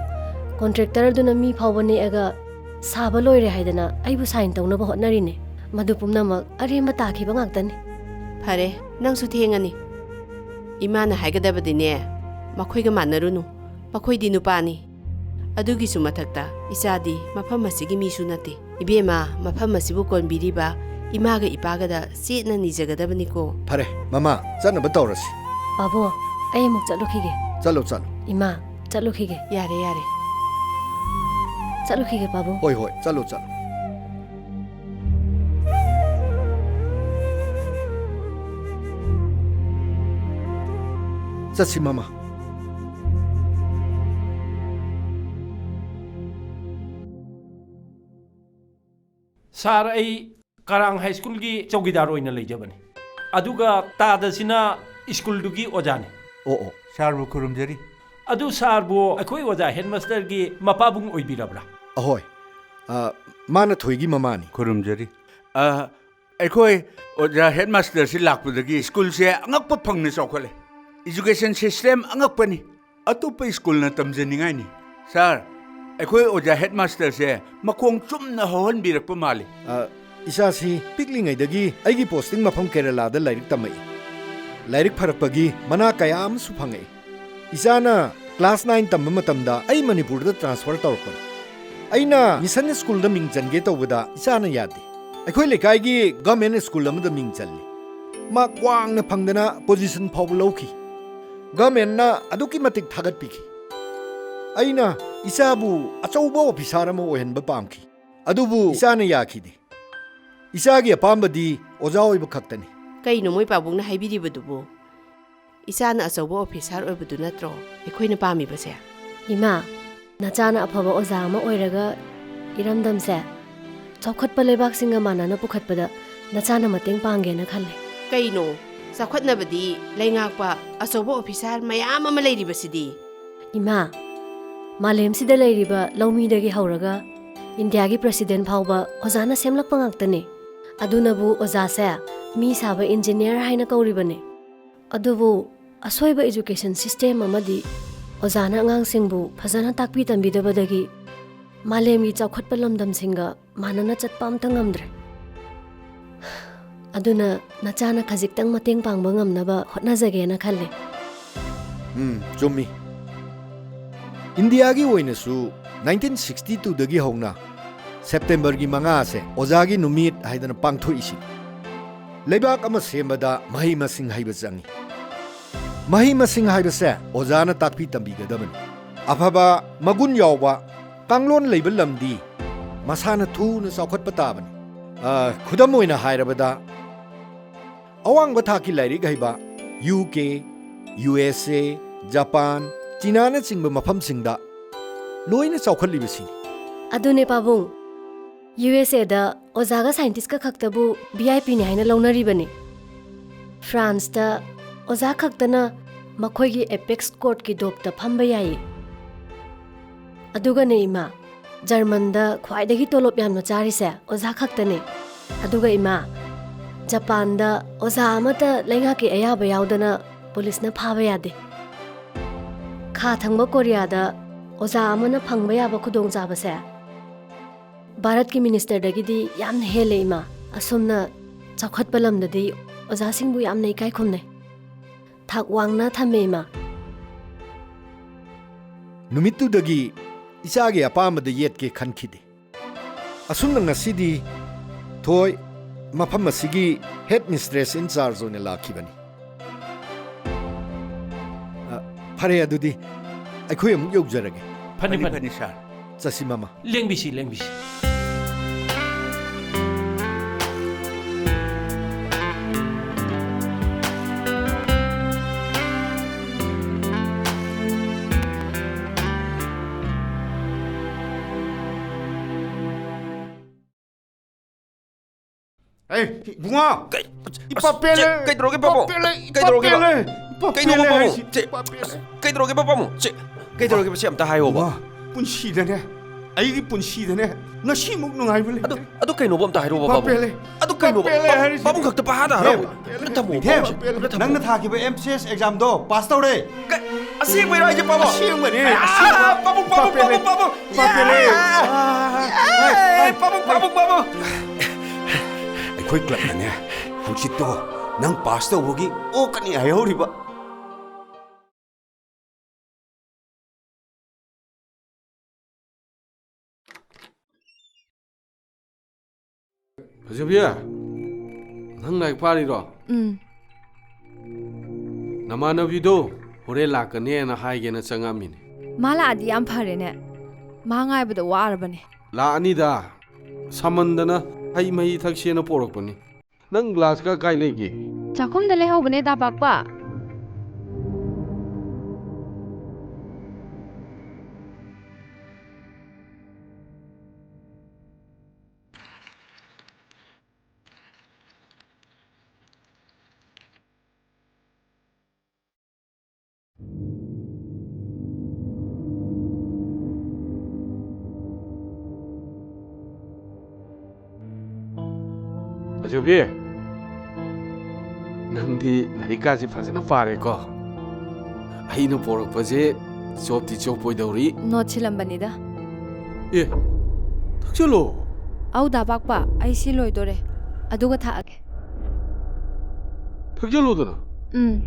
ꯀꯣꯟꯇ꯭ꯔꯦꯛꯇꯔ ꯑꯗꯨꯅ ꯃꯤ ꯐꯥꯎꯕ ꯅꯦꯛꯑꯒ ꯁꯥꯕ ꯂꯣꯏꯔꯦ ꯍꯥꯏꯗꯅ ꯑꯩꯕꯨ ꯁꯥꯏꯟ ꯇꯧꯅꯕ ꯍꯣꯠꯅꯔꯤꯅꯦ꯫ ꯃꯗꯨ ꯄꯨꯝꯅꯃꯛ ꯑꯔꯦꯝꯕ ꯇꯥꯈꯤꯕ ꯉꯥꯛꯇꯅꯤ꯫ ꯐꯔꯦ, ꯅꯪꯁꯨ ꯊꯦꯡꯉꯅꯤ꯫ ꯏꯃꯥꯅ ꯍꯥꯏꯒꯗꯕꯗꯤꯅꯦ, ꯃꯈꯣꯏꯒ ꯃꯥꯟꯅꯔꯨꯅꯨ꯫ ꯃꯈꯣꯏꯗꯤ ꯅꯨꯄꯥꯅꯤ꯫ ꯑꯗꯨꯒꯤꯁꯨ ꯃꯊꯛꯇ ꯏꯆꯥꯗꯤ ꯃꯐꯝ ꯑꯁꯤꯒꯤ ꯃꯤꯁꯨ ꯅꯠꯇꯦ꯫ ꯏꯕꯦꯝꯃ, ꯃꯐꯝ ꯑꯁꯤꯕꯨ ꯀꯣꯟꯕꯤꯔꯤꯕ ꯏꯃꯥꯒ ꯏꯄꯥꯒꯗ ꯆꯦꯠꯅ ꯅꯤꯖꯒꯗꯕꯅꯤꯀꯣ꯫ ꯐꯔꯦ, ꯃꯃꯥ, ꯆꯠꯅꯕ ꯇꯧꯔꯁꯤ꯫ ꯄꯥꯕꯨꯡ, ꯑꯩ ꯑꯃꯨꯛ ꯆꯠꯂꯨꯈꯤꯒꯦ꯫ ꯆꯠꯂꯣ, ꯆꯠꯂꯣ꯫ ꯏꯃꯥ, ꯆꯠꯂꯨꯈꯤꯒꯦ꯫ ꯌꯥꯔꯦ, ꯌꯥꯔꯦ꯫ ꯆꯠꯂꯨꯈꯤꯒꯦ, ꯄꯥꯕꯨꯡ꯫ ꯍꯣꯏ, ꯍꯣꯏ, ꯆꯠꯂꯣ, ꯆꯠꯂꯣ꯫ ꯆꯠꯁꯤ, ꯃꯃꯥ꯫ ꯁꯥꯔ, ꯑꯩ ꯀꯔꯥꯡ ꯍꯥꯏ ꯁ꯭ꯀꯨꯜꯒꯤ ꯆꯧꯀꯤꯗꯥꯔ ꯑꯣꯏꯅ ꯂꯩꯖꯕꯅꯤ꯫ ꯑꯗꯨꯒ ꯇꯥꯗꯁꯤꯅ ꯁ꯭ꯀꯨꯜꯗꯨꯒꯤ ꯑꯣꯖꯥꯅꯤ꯫ ꯑꯣ, ꯑꯣ꯫ ꯁꯥꯔꯕꯨ ꯈꯨꯔꯨꯝꯖꯔꯤ꯫ ꯑꯗꯨ ꯁꯥꯔꯕꯨ ꯑꯩꯈꯣꯏ ꯑꯣꯖꯥ ꯍꯦꯗꯃꯥꯁꯇꯔꯒꯤ ꯃꯄꯥꯕꯨꯡ ꯑꯣꯏꯕꯤꯔꯕ꯭ꯔꯥ? ꯑꯍꯣꯏ꯫ ꯑ, ꯃꯥꯅ ꯊꯣꯏꯒꯤ ꯃꯃꯥꯅꯤ꯫ ꯈꯨꯔꯨꯝꯖꯔꯤ꯫ ꯑ, ꯑꯩꯈꯣꯏ ꯑꯣꯖꯥ ꯍꯦꯗꯃꯥꯁꯇꯔꯁꯤ ꯂꯥꯛꯄꯗꯒꯤ ꯁ꯭ꯀꯨꯜꯁꯦ ꯑꯉꯛꯄ ꯐꯪꯅ ꯆꯥꯎꯈꯠꯂꯦ꯫ ꯏꯖꯨꯀꯦꯁꯟ ꯁꯤꯁꯇꯦꯝ ꯑꯉꯛꯄꯅꯤ꯫ ꯑꯇꯣꯞꯄ ꯁ꯭ꯀꯨꯜꯅ ꯇꯝꯖꯅꯤꯡꯉꯥꯏꯅꯤ꯫ ꯁꯥꯔ, ꯑꯩꯈꯣꯏ ꯑꯣꯖꯥ ꯍꯦꯗꯃꯥꯁꯇꯔꯁꯦ ꯃꯈꯣꯡ ꯆꯨꯝꯅ ꯍꯧꯍꯟꯕꯤꯔꯛꯄ ꯃꯥꯜꯂꯤ꯫ ꯑ, ꯏꯆꯥꯁꯤ ꯄꯤꯛꯂꯤꯉꯩꯗꯒꯤ ꯑꯩꯒꯤ ꯄꯣꯁꯇꯤꯡ ꯃꯐꯝ ꯀꯦꯔꯂꯥꯗ ꯂꯥꯏꯔꯤꯛ ꯇꯝꯃꯛꯏ꯫ ꯂꯥꯏꯔꯤꯛ ꯐꯔꯛꯄꯒꯤ ꯃꯅꯥ ꯀꯌꯥ ꯑꯃꯁꯨ ꯐꯪꯉꯛꯏ꯫ ꯏꯆꯥꯅ ꯀ꯭ꯂꯥꯁ ꯅꯥꯏꯟ ꯇꯝꯕ ꯃꯇꯝꯗ ꯑꯩ ꯃꯅꯤꯄꯨꯔꯗ ꯇ꯭ꯔꯥꯟꯁꯐꯔ ꯇꯧꯔꯛꯄꯅꯤ꯫ ꯑꯩꯅ ꯃꯤꯁꯟ ꯁ꯭ꯀꯨꯜꯗ ꯃꯤꯡ ꯆꯟꯒꯦ ꯇꯧꯕꯗ ꯏꯆꯥꯅ ꯌꯥꯗꯦ꯫ ꯑꯩꯈꯣꯏ ꯂꯩꯀꯥꯏꯒꯤ ꯒꯚꯔꯟꯃꯦꯟꯠ ꯁ꯭ꯀꯨꯜ ꯑꯃꯗ ꯃꯤꯡ ꯆꯜꯂꯤ꯫ ꯃꯥ ꯀ꯭ꯋꯥꯡꯅ ꯐꯪꯗꯅ ꯄꯣꯖꯤꯁꯟ ꯐꯥꯎꯕ ꯂꯧꯈꯤ꯫ ꯒꯚꯔꯟꯃꯦꯟꯠꯅ ꯑꯗꯨꯛꯀꯤ ꯃꯇꯤꯛ ꯊꯥꯒꯠꯄꯤꯈꯤ꯫ ꯑꯩꯅ ꯏꯆꯥꯕꯨ ꯑꯆꯧꯕ ꯑꯣꯐꯤꯁꯥꯔ ꯑꯃ ꯑꯣꯏꯍꯟꯕ ꯄꯥꯝꯈꯤ꯫ ꯑꯗꯨꯕꯨ ꯏꯆꯥꯅ ꯌꯥꯈꯤꯗꯦ꯫ ꯏꯆꯥꯒꯤ ꯑꯄꯥꯝꯕꯗꯤ ꯑꯣꯖꯥ ꯑꯣꯏꯕ ꯈꯛꯇꯅꯤ꯫ ꯀꯩꯅꯣ ꯃꯣꯏ ꯄꯥꯕꯨꯡꯅ ꯍꯥꯏꯕꯤꯔꯤꯕꯗꯨꯕꯨ? ꯏꯆꯥꯅ ꯑꯆꯧꯕ ꯑꯣꯐꯤꯁꯥꯔ ꯑꯣꯏꯕꯗꯨ ꯅꯠꯇ꯭ꯔꯣ ꯑꯩꯈꯣꯏꯅ ꯄꯥꯝꯃꯤꯕꯁꯦ? ꯏꯃꯥ, ꯅꯆꯥꯅ ꯑꯐꯕ ꯑꯣꯖꯥ ꯑꯃ ꯑꯣꯏꯔꯒ ꯏꯔꯝꯗꯝꯁꯦ ꯆꯥꯎꯈꯠꯄ ꯂꯩꯕꯥꯛꯁꯤꯡꯒ ꯃꯥꯟꯅꯅ ꯄꯨꯈꯠꯄꯗ ꯅꯆꯥꯅ ꯃꯇꯦꯡ ꯄꯥꯡꯒꯦꯅ ꯈꯜꯂꯦ꯫ ꯀꯩꯅꯣ? ꯆꯥꯎꯈꯠꯅꯕꯗꯤ ꯂꯩꯉꯥꯛꯄ ꯑꯆꯧꯕ ꯑꯣꯐꯤꯁꯥꯔ ꯃꯌꯥꯝ ꯑꯃ ꯂꯩꯔꯤꯕꯁꯤꯗꯤ꯫ ꯏꯃꯥ, ꯃꯥꯂꯦꯝꯁꯤꯗ ꯂꯩꯔꯤꯕ ꯂꯧꯃꯤꯗꯒꯤ ꯍꯧꯔꯒ ꯏꯟꯗꯤꯌꯥꯒꯤ ꯄ꯭ꯔꯦꯁꯤꯗꯦꯟꯠ ꯐꯥꯎꯕ ꯑꯣꯖꯥꯅ ꯁꯦꯝꯂꯛꯄ ꯉꯥꯛꯇꯅꯦ꯫ ꯑꯗꯨꯅꯕꯨ ꯑꯣꯖꯥꯁꯦ ꯃꯤ ꯁꯥꯕ ꯏꯟꯖꯤꯅꯤꯌꯥꯔ ꯍꯥꯏꯅ ꯀꯧꯔꯤꯕꯅꯦ꯫ ꯑꯗꯨꯕꯨ ꯑꯁꯣꯏꯕ ꯑꯦꯖꯨꯀꯦꯁꯟ ꯁꯤꯁꯇꯦꯝ ꯑꯃꯗꯤ ꯑꯣꯖꯥꯅ ꯑꯉꯥꯡꯁꯤꯡꯕꯨ ꯐꯖꯅ ꯇꯥꯛꯄꯤ ꯇꯝꯕꯤꯗꯕꯗꯒꯤ ꯃꯥꯂꯦꯝꯒꯤ ꯆꯥꯎꯈꯠꯄ ꯂꯝꯗꯝꯁꯤꯡꯒ ꯃꯥꯟꯅꯅ ꯆꯠꯄ ꯑꯝꯇ ꯉꯝꯗ꯭ꯔꯦ꯫ ꯑꯗꯨꯅ ꯅꯆꯥꯅ ꯈꯖꯤꯛꯇꯪ ꯃꯇꯦꯡ ꯄꯥꯡꯕ ꯉꯝꯅꯕ ꯍꯣꯠꯅꯖꯒꯦꯅ ꯈꯜꯂꯦ꯫ ꯎꯝ, ꯆꯨꯝꯃꯤ꯫ ꯏꯟꯗꯤꯌꯥꯒꯤ ꯑꯣꯏꯅꯁꯨ ꯅꯥꯏꯟꯇꯤꯟ ꯁꯤꯛꯁꯇꯤ ꯇꯨꯗꯒꯤ ꯍꯧꯅ ꯁꯦꯞꯇꯦꯝꯕꯔꯒꯤ ꯃꯉꯥꯁꯦ ꯑꯣꯖꯥꯒꯤ ꯅꯨꯃꯤꯠ ꯍꯥꯏꯗꯅ ꯄꯥꯡꯊꯣꯛꯏꯁꯤ꯫ ꯂꯩꯕꯥꯛ ꯑꯃ ꯁꯦꯝꯕꯗ ꯃꯍꯩ ꯃꯁꯤꯡ ꯍꯩꯕ ꯆꯪꯏ꯫ ꯃꯍꯩ ꯃꯁꯤꯡ ꯍꯥꯏꯕꯁꯦ ꯑꯣꯖꯥꯅ ꯇꯥꯛꯄꯤ ꯇꯝꯕꯤꯒꯗꯕꯅꯤ꯫ ꯑꯐꯕ ꯃꯒꯨꯟ ꯌꯥꯎꯕ ꯀꯥꯡꯂꯣꯟ ꯂꯩꯕ ꯂꯝꯗꯤ ꯃꯁꯥꯅ ꯊꯨꯅ ꯆꯥꯎꯈꯠꯄ ꯇꯥꯕꯅꯤ꯫ ꯑ, ꯈꯨꯗꯝ ꯑꯣꯏꯅ ꯍꯥꯏꯔꯕꯗ, ꯑꯋꯥꯡꯕ ꯊꯥꯛꯀꯤ ꯂꯥꯏꯔꯤꯛ ꯍꯩꯕ ꯌꯨ ꯀꯦ, ꯌꯨ ꯑꯦꯁ ꯑꯦ, ꯖꯄꯥꯟ, ꯆꯤꯅꯥꯅꯆꯤꯡꯕ ꯃꯐꯝꯁꯤꯡꯗ ꯂꯣꯏꯅ ꯆꯥꯎꯈꯠꯂꯤꯕꯁꯤꯅꯤ꯫ ꯑꯗꯨꯅꯦ ꯄꯥꯕꯨꯡ, ꯌꯨ ꯑꯦꯁ ꯑꯦꯗ ꯑꯣꯖꯥꯒ ꯁꯥꯏꯟꯇꯤꯁꯀ ꯈꯛꯇꯕꯨ ꯚꯤ ꯑꯥꯏ ꯄꯤꯅꯤ ꯍꯥꯏꯅ ꯂꯧꯅꯔꯤꯕꯅꯤ꯫ ꯐ꯭ꯔꯥꯟꯁꯇ ꯑꯣꯖꯥ ꯈꯛꯇꯅ ꯃꯈꯣꯏꯒꯤ ꯑꯦꯄꯦꯛꯁ ꯀꯣꯔꯠꯀꯤ ꯗꯣꯞꯇ ꯐꯝꯕ ꯌꯥꯏꯌꯦ꯫ ꯑꯗꯨꯒꯅꯦ ꯏꯃꯥ, ꯖꯔꯃꯟꯗ ꯈ꯭ꯋꯥꯏꯗꯒꯤ ꯇꯣꯂꯣꯞ ꯌꯥꯝꯅ ꯆꯥꯔꯤꯁꯦ ꯑꯣꯖꯥ ꯈꯛꯇꯅꯦ꯫ ꯑꯗꯨꯒ ꯏꯃꯥ, ꯖꯄꯥꯟꯗ ꯑꯣꯖꯥ ꯑꯃꯠꯇ ꯂꯩꯉꯥꯛꯀꯤ ꯑꯌꯥꯕ ꯌꯥꯎꯗꯅ ꯄꯨꯂꯤꯁꯅ ꯐꯥꯕ ꯌꯥꯗꯦ꯫ ꯈꯥ ꯊꯪꯕ ꯀꯣꯔꯤꯌꯥꯗ ꯑꯣꯖꯥ ꯑꯃꯅ ꯐꯪꯕ ꯌꯥꯕ ꯈꯨꯗꯣꯡꯆꯥꯕꯁꯦ ꯚꯥꯔꯠꯀꯤ ꯃꯤꯅꯤꯁꯇꯔꯗꯒꯤꯗꯤ ꯌꯥꯝꯅ ꯍꯦꯜꯂꯦ ꯏꯃꯥ꯫ ꯑꯁꯨꯝꯅ ꯆꯥꯎꯈꯠꯄ ꯂꯝꯗꯗꯤ ꯑꯣꯖꯥꯁꯤꯡꯕꯨ ꯌꯥꯝꯅ ꯏꯀꯥꯏ ꯈꯨꯝꯅꯩ꯫ ꯊꯥꯛ ꯋꯥꯡꯅ ꯊꯝꯃꯦ ꯏꯃꯥ꯫ ꯅꯨꯃꯤꯠꯇꯨꯗꯒꯤ ꯏꯆꯥꯒꯤ ꯑꯄꯥꯝꯕꯗ ꯌꯦꯠꯀꯦ ꯈꯟꯈꯤꯗꯦ꯫ ꯑꯁꯨꯝꯅ ꯉꯁꯤꯗꯤ ꯊꯣꯏ ꯃꯐꯝ ꯑꯁꯤꯒꯤ head mistress in charge ꯑꯣꯏꯅ ꯂꯥꯛꯈꯤꯕꯅꯤ꯫ ꯑ, ꯐꯔꯦ, ꯑꯗꯨꯗꯤ ꯑꯩꯈꯣꯏ ꯑꯃꯨꯛ ꯌꯧꯖꯔꯒꯦ꯫ ꯐꯅꯤ, ꯐꯅꯤ, ꯐꯅꯤ꯫ ꯐꯅꯤ, ꯁꯥꯔ꯫ ꯆꯠꯁꯤ, ꯃꯃꯥ꯫ ꯂꯦꯡꯕꯤꯁꯤ, ꯂꯦꯡꯕꯤꯁꯤ꯫ ꯑꯦ, ꯏꯕꯨꯡꯉꯣ! ꯀꯩ-, ꯏꯄꯥ ꯑꯁ, ꯄꯦꯜꯂꯦ! ꯆꯦ, ꯀꯩꯗꯧꯔꯒꯦ, ꯏꯄꯥ ꯄꯥꯕꯨꯡ? ꯄꯦꯜꯂꯦ! ꯏꯄꯥ ꯀꯩꯗꯧꯔꯒꯦ, ꯄꯦꯜꯂꯦ! ꯄꯥꯕꯨꯡ? ꯏꯄꯥ ꯀꯩꯅꯣꯕ, ꯄꯦꯜꯂꯦ ꯄꯥꯕꯨꯡ? ꯍꯥꯏꯁꯤ, ꯆꯦ, ꯏꯄꯥ ꯄꯦꯜꯂꯦ! ꯑꯁ, ꯀꯩꯗꯧꯔꯒꯦꯕ, ꯄꯥꯕꯨꯡ? ꯆꯦ, ꯀꯩꯗꯧꯔꯒꯦꯕ? ꯆꯦ, ꯑꯝꯇ ꯍꯥꯏꯌꯣꯕ꯫ ꯏꯕꯨꯡꯉꯣ, ꯄꯨꯟꯁꯤꯗꯅꯦ, ꯑꯩꯒꯤ ꯄꯨꯟꯁꯤꯗꯅꯦ, ꯉꯁꯤꯃꯨꯛ ꯅꯨꯡꯉꯥꯏꯕ ꯑꯗꯨ, ꯂꯩꯇꯦ꯫ ꯑꯗꯨ ꯀꯩꯅꯣꯕ, ꯑꯝꯇ ꯍꯥꯏꯔꯣꯕ, ꯏꯄꯥ ꯄꯥꯕꯨꯡ? ꯄꯦꯜꯂꯦ! ꯑꯗꯨ ꯏꯄꯥ ꯀꯩꯅꯣꯕ? ꯄꯦꯜꯂꯦ ꯄꯥ-, ꯍꯥꯏꯔꯤꯁꯤ꯫ ꯄꯥꯕꯨꯡ ꯈꯛꯇ ꯄꯥꯍꯥꯗ ꯍꯥꯔꯥꯎ-, ꯅꯤꯡꯊꯦꯝ, ꯑꯝꯇ ꯊꯝꯃꯣ, ꯅꯤꯡꯊꯦꯝ, ꯄꯥꯕꯨꯡ, ꯑꯝꯇ ꯊꯝꯃꯣ꯫ ꯅꯪꯅ ꯊꯥꯈꯤꯕ M C S examꯗꯣ pass ꯇꯧꯔꯦ꯫ ꯀ-, ꯑꯁꯦꯡꯕꯩꯔꯣ ꯍꯥꯏꯁꯦ, ꯄꯥꯕꯨꯡ? ꯑꯁꯦꯡꯕꯅꯦ, ꯑꯥ, ꯑꯁꯦꯡꯕ꯫ ꯄꯥꯕꯨꯡ, ꯄꯥꯕꯨꯡ, ꯏꯄꯥ ꯄꯥꯕꯨꯡ, ꯄꯦꯜꯂꯦ, ꯄꯥꯕꯨꯡ, ꯄꯥꯕꯨꯡ! ꯏꯄꯥ ꯄꯦꯜꯂꯦ꯫ ꯌꯥ! ꯑꯥ, ꯌꯥ! ꯄꯥꯕꯨꯡ, ꯄꯥꯕꯨꯡ, ꯄꯥꯕꯨꯡ! ꯑꯩꯈꯣꯏ clubꯅꯅꯦ, ꯍꯪꯆꯤꯠꯇꯣ ꯅꯪ pass ꯇꯧꯕꯒꯤ ꯑꯣꯛꯀꯅꯤ ꯍꯥꯏꯍꯧꯔꯤꯕ꯫ ꯐꯖꯕꯤ, ꯅꯪ ꯂꯥꯏꯔꯤꯛ ꯄꯥꯔꯤꯔꯣ? ꯎꯝ꯫ ꯅꯃꯥꯟꯅꯕꯤꯗꯣ ꯍꯣꯔꯦꯟ ꯂꯥꯛꯀꯅꯦꯅ ꯍꯥꯏꯒꯦꯅ ꯆꯪꯉꯛꯑꯝꯃꯤꯅꯦ꯫ ꯃꯥ ꯂꯥꯛꯑꯗꯤ ꯌꯥꯝ ꯐꯔꯦꯅꯦ꯫ ꯃꯥ ꯉꯥꯏꯕꯗ ꯋꯥꯔꯕꯅꯦ꯫ ꯂꯥꯛꯑꯅꯤꯗ꯫ ꯁꯥꯃꯟꯗꯅ ꯍꯩ ꯃꯍꯤ ꯊꯛꯁꯦꯅ ꯄꯣꯔꯛꯄꯅꯤ꯫ ꯅꯪ glassꯀ ꯀꯥꯏ ꯂꯩꯒꯦ? ꯆꯥꯛꯈꯨꯝꯗ ꯂꯩꯍꯧꯕꯅꯦ, ꯗꯥ ꯄꯥꯛꯄ꯫ ꯑꯆꯧꯕꯤ, ꯅꯪꯗꯤ ꯂꯥꯏꯔꯤꯛꯀꯥꯁꯦ ꯐꯖꯅ ꯄꯥꯔꯦꯀꯣ꯫ ꯑꯩꯅ ꯄꯣꯔꯛꯄꯁꯦ ꯆꯣꯞꯇꯤ ꯆꯣꯞꯄꯣꯏꯗꯧꯔꯤ꯫ Note ꯁꯤꯜꯂꯝꯕꯅꯤꯗ꯫ ꯑꯦ, ꯊꯛꯆꯜꯂꯣ꯫ ꯑꯧ, ꯗꯥ ꯄꯥꯛꯄ, ꯑꯩ ꯁꯤ ꯂꯣꯏꯗꯣꯔꯦ, ꯑꯗꯨꯒ ꯊꯛꯑꯒꯦ꯫ ꯊꯛꯆꯜꯂꯣꯗꯅ꯫ ꯎꯝ꯫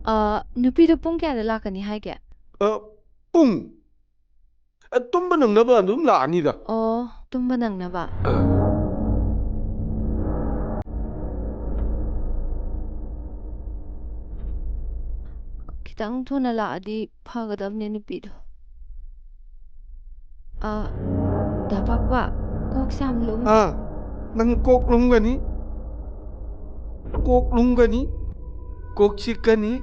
ꯑ, ꯅꯨꯄꯤꯗꯣ ꯄꯨꯡ ꯀꯌꯥꯗ ꯂꯥꯛꯀꯅꯤ ꯍꯥꯏꯒꯦ? ꯑ, ꯄꯨꯡ? ꯑ, ꯇꯨꯝꯕ ꯅꯪꯅꯕ ꯑꯗꯨꯝ ꯂꯥꯛꯑꯅꯤꯗ꯫ ꯑꯣ, ꯇꯨꯝꯕ ꯅꯪꯅꯕ꯫ ꯑ꯫ ꯈꯤꯇꯪ ꯊꯨꯅ ꯂꯥꯛꯑꯗꯤ ꯐꯒꯗꯕꯅꯦ ꯅꯨꯄꯤꯗꯣ꯫ ꯑ, ꯗꯥ ꯄꯥꯛꯄ, ꯀꯣꯛꯁꯦ ꯌꯥꯝ ꯂꯨꯝ- ꯑꯥ, ꯅꯪ ꯀꯣꯛ ꯂꯨꯝꯒꯅꯤ, ꯀꯣꯛ ꯂꯨꯝꯒꯅꯤ, ꯀꯣꯛ ꯆꯤꯛꯀꯅꯤ꯫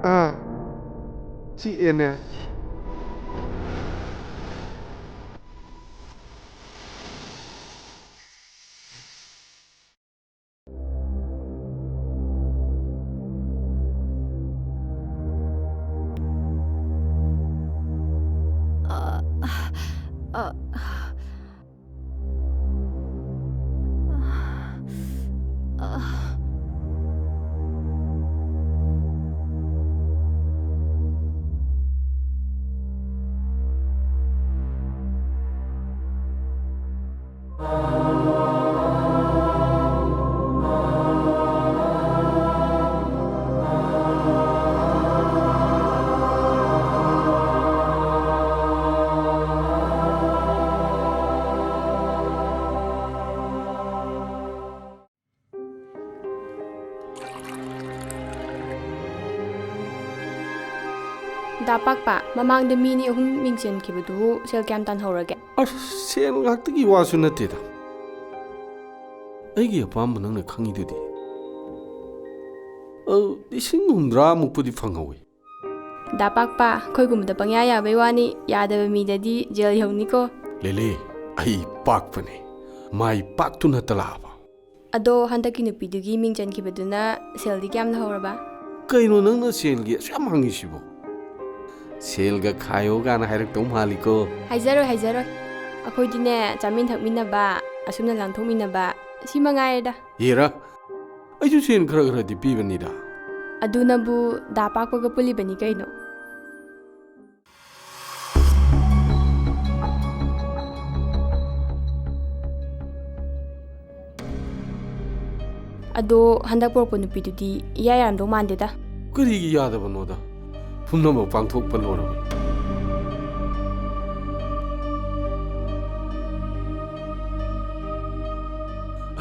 ꯑꯥ, ꯆꯤꯛꯑꯦꯅꯦ꯫ ꯗꯥ ꯄꯥꯛꯄ, ꯃꯃꯥꯡꯗ ꯃꯤ ꯑꯅꯤ ꯑꯍꯨꯝ ꯃꯤꯡ ꯆꯟꯈꯤꯕꯗꯨꯕꯨ ꯁꯦꯜ ꯀꯌꯥꯝ ꯇꯥꯟꯍꯧꯔꯒꯦ? ꯑꯁ, ꯁꯦꯜ ꯉꯥꯛꯇꯒꯤ ꯋꯥꯁꯨ ꯅꯠꯇꯦꯗ꯫ ꯑꯩꯒꯤ ꯑꯄꯥꯝꯕ ꯅꯪꯅ ꯈꯪꯉꯤꯗꯨꯗꯤ꯫ ꯑ, ꯂꯤꯁꯤꯡ ꯍꯨꯝꯗ꯭ꯔꯥ ꯃꯨꯛꯄꯨꯗꯤ ꯐꯪꯍꯧꯋꯤ꯫ ꯗꯥ ꯄꯥꯛꯄ, ꯑꯩꯈꯣꯏꯒꯨꯝꯕꯗ ꯄꯪꯌꯥ ꯌꯥꯕꯩ ꯋꯥꯅꯤ, ꯌꯥꯗꯕ ꯃꯤꯗꯗꯤ ꯖꯦꯜ ꯌꯧꯅꯤꯀꯣ꯫ ꯂꯤꯂꯤ, ꯑꯩ ꯄꯥꯛꯄꯅꯦ, ꯃꯥꯏ ꯄꯥꯛꯇꯨꯅ ꯇꯂꯥꯕ꯫ ꯑꯗꯣ ꯍꯟꯗꯛꯀꯤ ꯅꯨꯄꯤꯗꯨꯒꯤ ꯃꯤꯡ ꯆꯟꯈꯤꯕꯗꯨꯅ ꯁꯦꯜꯗꯤ ꯀꯌꯥꯝ ꯂꯧꯍꯧꯔꯕ? ꯀꯩꯅꯣ ꯅꯪꯅ ꯁꯦꯜꯒꯤ ꯑꯁꯨꯛ ꯌꯥꯝ ꯍꯪꯉꯤꯁꯤꯕꯣ? ꯁꯦꯜꯒ ꯈꯥꯏꯌꯣ ꯒꯥꯅ ꯍꯥꯏꯔꯛꯇꯧ ꯃꯥꯜꯂꯤꯀꯣ꯫ ꯍꯥꯏꯖꯔꯣꯏ, ꯍꯥꯏꯖꯔꯣꯏ꯫ ꯑꯩꯈꯣꯏꯗꯤꯅꯦ, ꯆꯥꯃꯤꯟ ꯊꯛꯃꯤꯟꯅꯕ, ꯑꯁꯨꯝꯅ ꯂꯥꯡꯊꯣꯛꯃꯤꯟꯅꯕ, ꯁꯤ ꯃꯉꯥꯏꯔꯦꯗ꯫ ꯍꯦꯔꯥ, ꯑꯩꯁꯨ ꯁꯦꯟ ꯈꯔ ꯈꯔꯗꯤ ꯄꯤꯕꯅꯤꯗ꯫ ꯑꯗꯨꯅꯕꯨ ꯗꯥ ꯄꯥꯛꯄꯒ ꯄꯨꯜꯂꯤꯕꯅꯤ ꯀꯩꯅꯣ꯫ ꯑꯗꯣ ꯍꯟꯗꯛ ꯄꯣꯔꯛꯄ ꯅꯨꯄꯤꯗꯨꯗꯤ ꯏꯌꯥ ꯌꯥꯔꯝꯗꯧ ꯃꯥꯟꯗꯦꯗ꯫ ꯀꯔꯤꯒꯤ ꯌꯥꯗꯕꯅꯣꯗ? ꯄꯨꯝꯅꯃꯛ ꯄꯥꯡꯊꯣꯛꯄ ꯂꯣꯏꯔꯕꯅꯤ꯫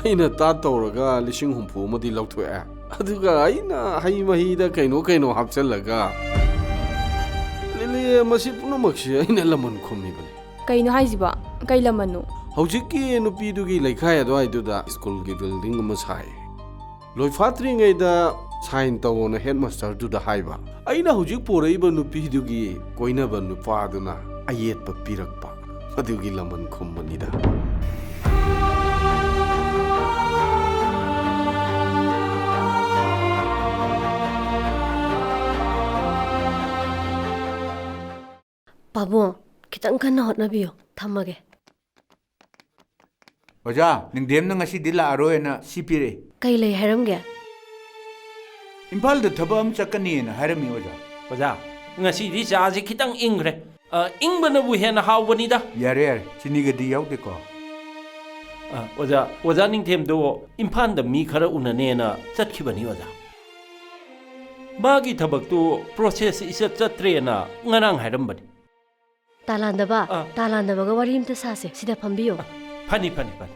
ꯑꯩꯅ ꯇꯥꯠ ꯇꯧꯔꯒ ꯂꯤꯁꯤꯡ ꯍꯨꯝꯐꯨ ꯑꯃꯗꯤ ꯂꯧꯊꯣꯛꯑꯦ꯫ ꯑꯗꯨꯒ ꯑꯩꯅ ꯍꯩ ꯃꯍꯤꯗ ꯀꯩꯅꯣ ꯀꯩꯅꯣ ꯍꯥꯞꯆꯜꯂꯒ, ꯂꯤꯂꯤ, ꯃꯁꯤ ꯄꯨꯝꯅꯃꯛꯁꯦ ꯑꯩꯅ ꯂꯃꯟ ꯈꯨꯝꯃꯤꯕꯅꯤ꯫ ꯀꯩꯅꯣ ꯍꯥꯏꯁꯤꯕꯣ? ꯀꯩ ꯂꯃꯟꯅꯣ? ꯍꯧꯖꯤꯛꯀꯤ ꯅꯨꯄꯤꯗꯨꯒꯤ ꯂꯩꯀꯥꯏ ꯑꯗꯨꯋꯥꯏꯗꯨꯗ ꯁ꯭ꯀꯨꯜꯒꯤ ꯕꯤꯜꯗꯤꯡ ꯑꯃ ꯁꯥꯏ꯫ ꯂꯣꯏꯐꯥꯠꯇ꯭ꯔꯤꯉꯩꯗ ꯁꯥꯏꯟ ꯇꯧꯑꯣꯅ ꯍꯦꯗꯃꯥꯁꯇꯔꯗꯨꯗ ꯍꯥꯏꯕ꯫ ꯑꯩꯅ ꯍꯧꯖꯤꯛ ꯄꯨꯔꯛꯏꯕ ꯅꯨꯄꯤꯗꯨꯒꯤ ꯀꯣꯏꯅꯕ ꯅꯨꯄꯥꯗꯨꯅ ꯑꯌꯦꯠꯄ ꯄꯤꯔꯛꯄ꯫ ꯑꯗꯨꯒꯤ ꯂꯃꯟ ꯈꯨꯝꯕꯅꯤꯗ꯫ ꯄꯥꯕꯨꯡ, ꯈꯤꯇꯪ ꯀꯟꯅ ꯍꯣꯠꯅꯕꯤꯌꯨ꯫ ꯊꯝꯃꯒꯦ꯫ ꯑꯣꯖꯥ, ꯅꯤꯡꯊꯦꯝꯅ ꯉꯁꯤꯗꯤ ꯂꯥꯛꯑꯔꯣꯏꯅ ꯁꯤ ꯄꯤꯔꯛꯏ꯫ ꯀꯩ ꯂꯩ ꯍꯥꯏꯔꯝꯒꯦ? ꯏꯝꯐꯥꯜꯗ ꯊꯕꯛ ꯑꯃ ꯆꯠꯀꯅꯤꯅ ꯍꯥꯏꯔꯝꯃꯤ, ꯑꯣꯖꯥ꯫ ꯑꯣꯖꯥ, ꯉꯁꯤꯗꯤ ꯆꯥꯁꯤ ꯈꯤꯇꯪ ꯏꯪꯈ꯭ꯔꯦ꯫ ꯑ, ꯏꯪꯕꯅꯕꯨ ꯍꯦꯟꯅ ꯍꯥꯎꯕꯅꯤꯗ꯫ ꯌꯥꯔꯦ, ꯌꯥꯔꯦ꯫ ꯆꯤꯅꯤꯒꯗꯤ ꯌꯥꯎꯗꯦꯀꯣ? ꯑ, ꯑꯣꯖꯥ, ꯑꯣꯖꯥ ꯅꯤꯡꯊꯦꯝꯗꯣ ꯏꯝꯐꯥꯜꯗ ꯃꯤ ꯈꯔ ꯎꯅꯅꯦꯅ ꯆꯠꯈꯤꯕꯅꯤ, ꯑꯣꯖꯥ꯫ ꯃꯥꯒꯤ ꯊꯕꯛꯇꯨ ꯄ꯭ꯔꯣꯁꯦꯁ ꯏꯆꯠ ꯆꯠꯇ꯭ꯔꯦꯅ ꯉꯔꯥꯡ ꯍꯥꯏꯔꯝꯕꯅꯤ꯫ ꯇꯥꯂꯥꯟꯗꯕ, ꯑꯥ꯫ ꯇꯥꯂꯥꯟꯗꯕꯒ ꯋꯥꯔꯤ ꯑꯝꯇ ꯁꯥꯁꯦ꯫ ꯁꯤꯗ ꯐꯝꯕꯤꯌꯣ꯫ ꯐꯅꯤ, ꯐꯅꯤ, ꯐꯅꯤ꯫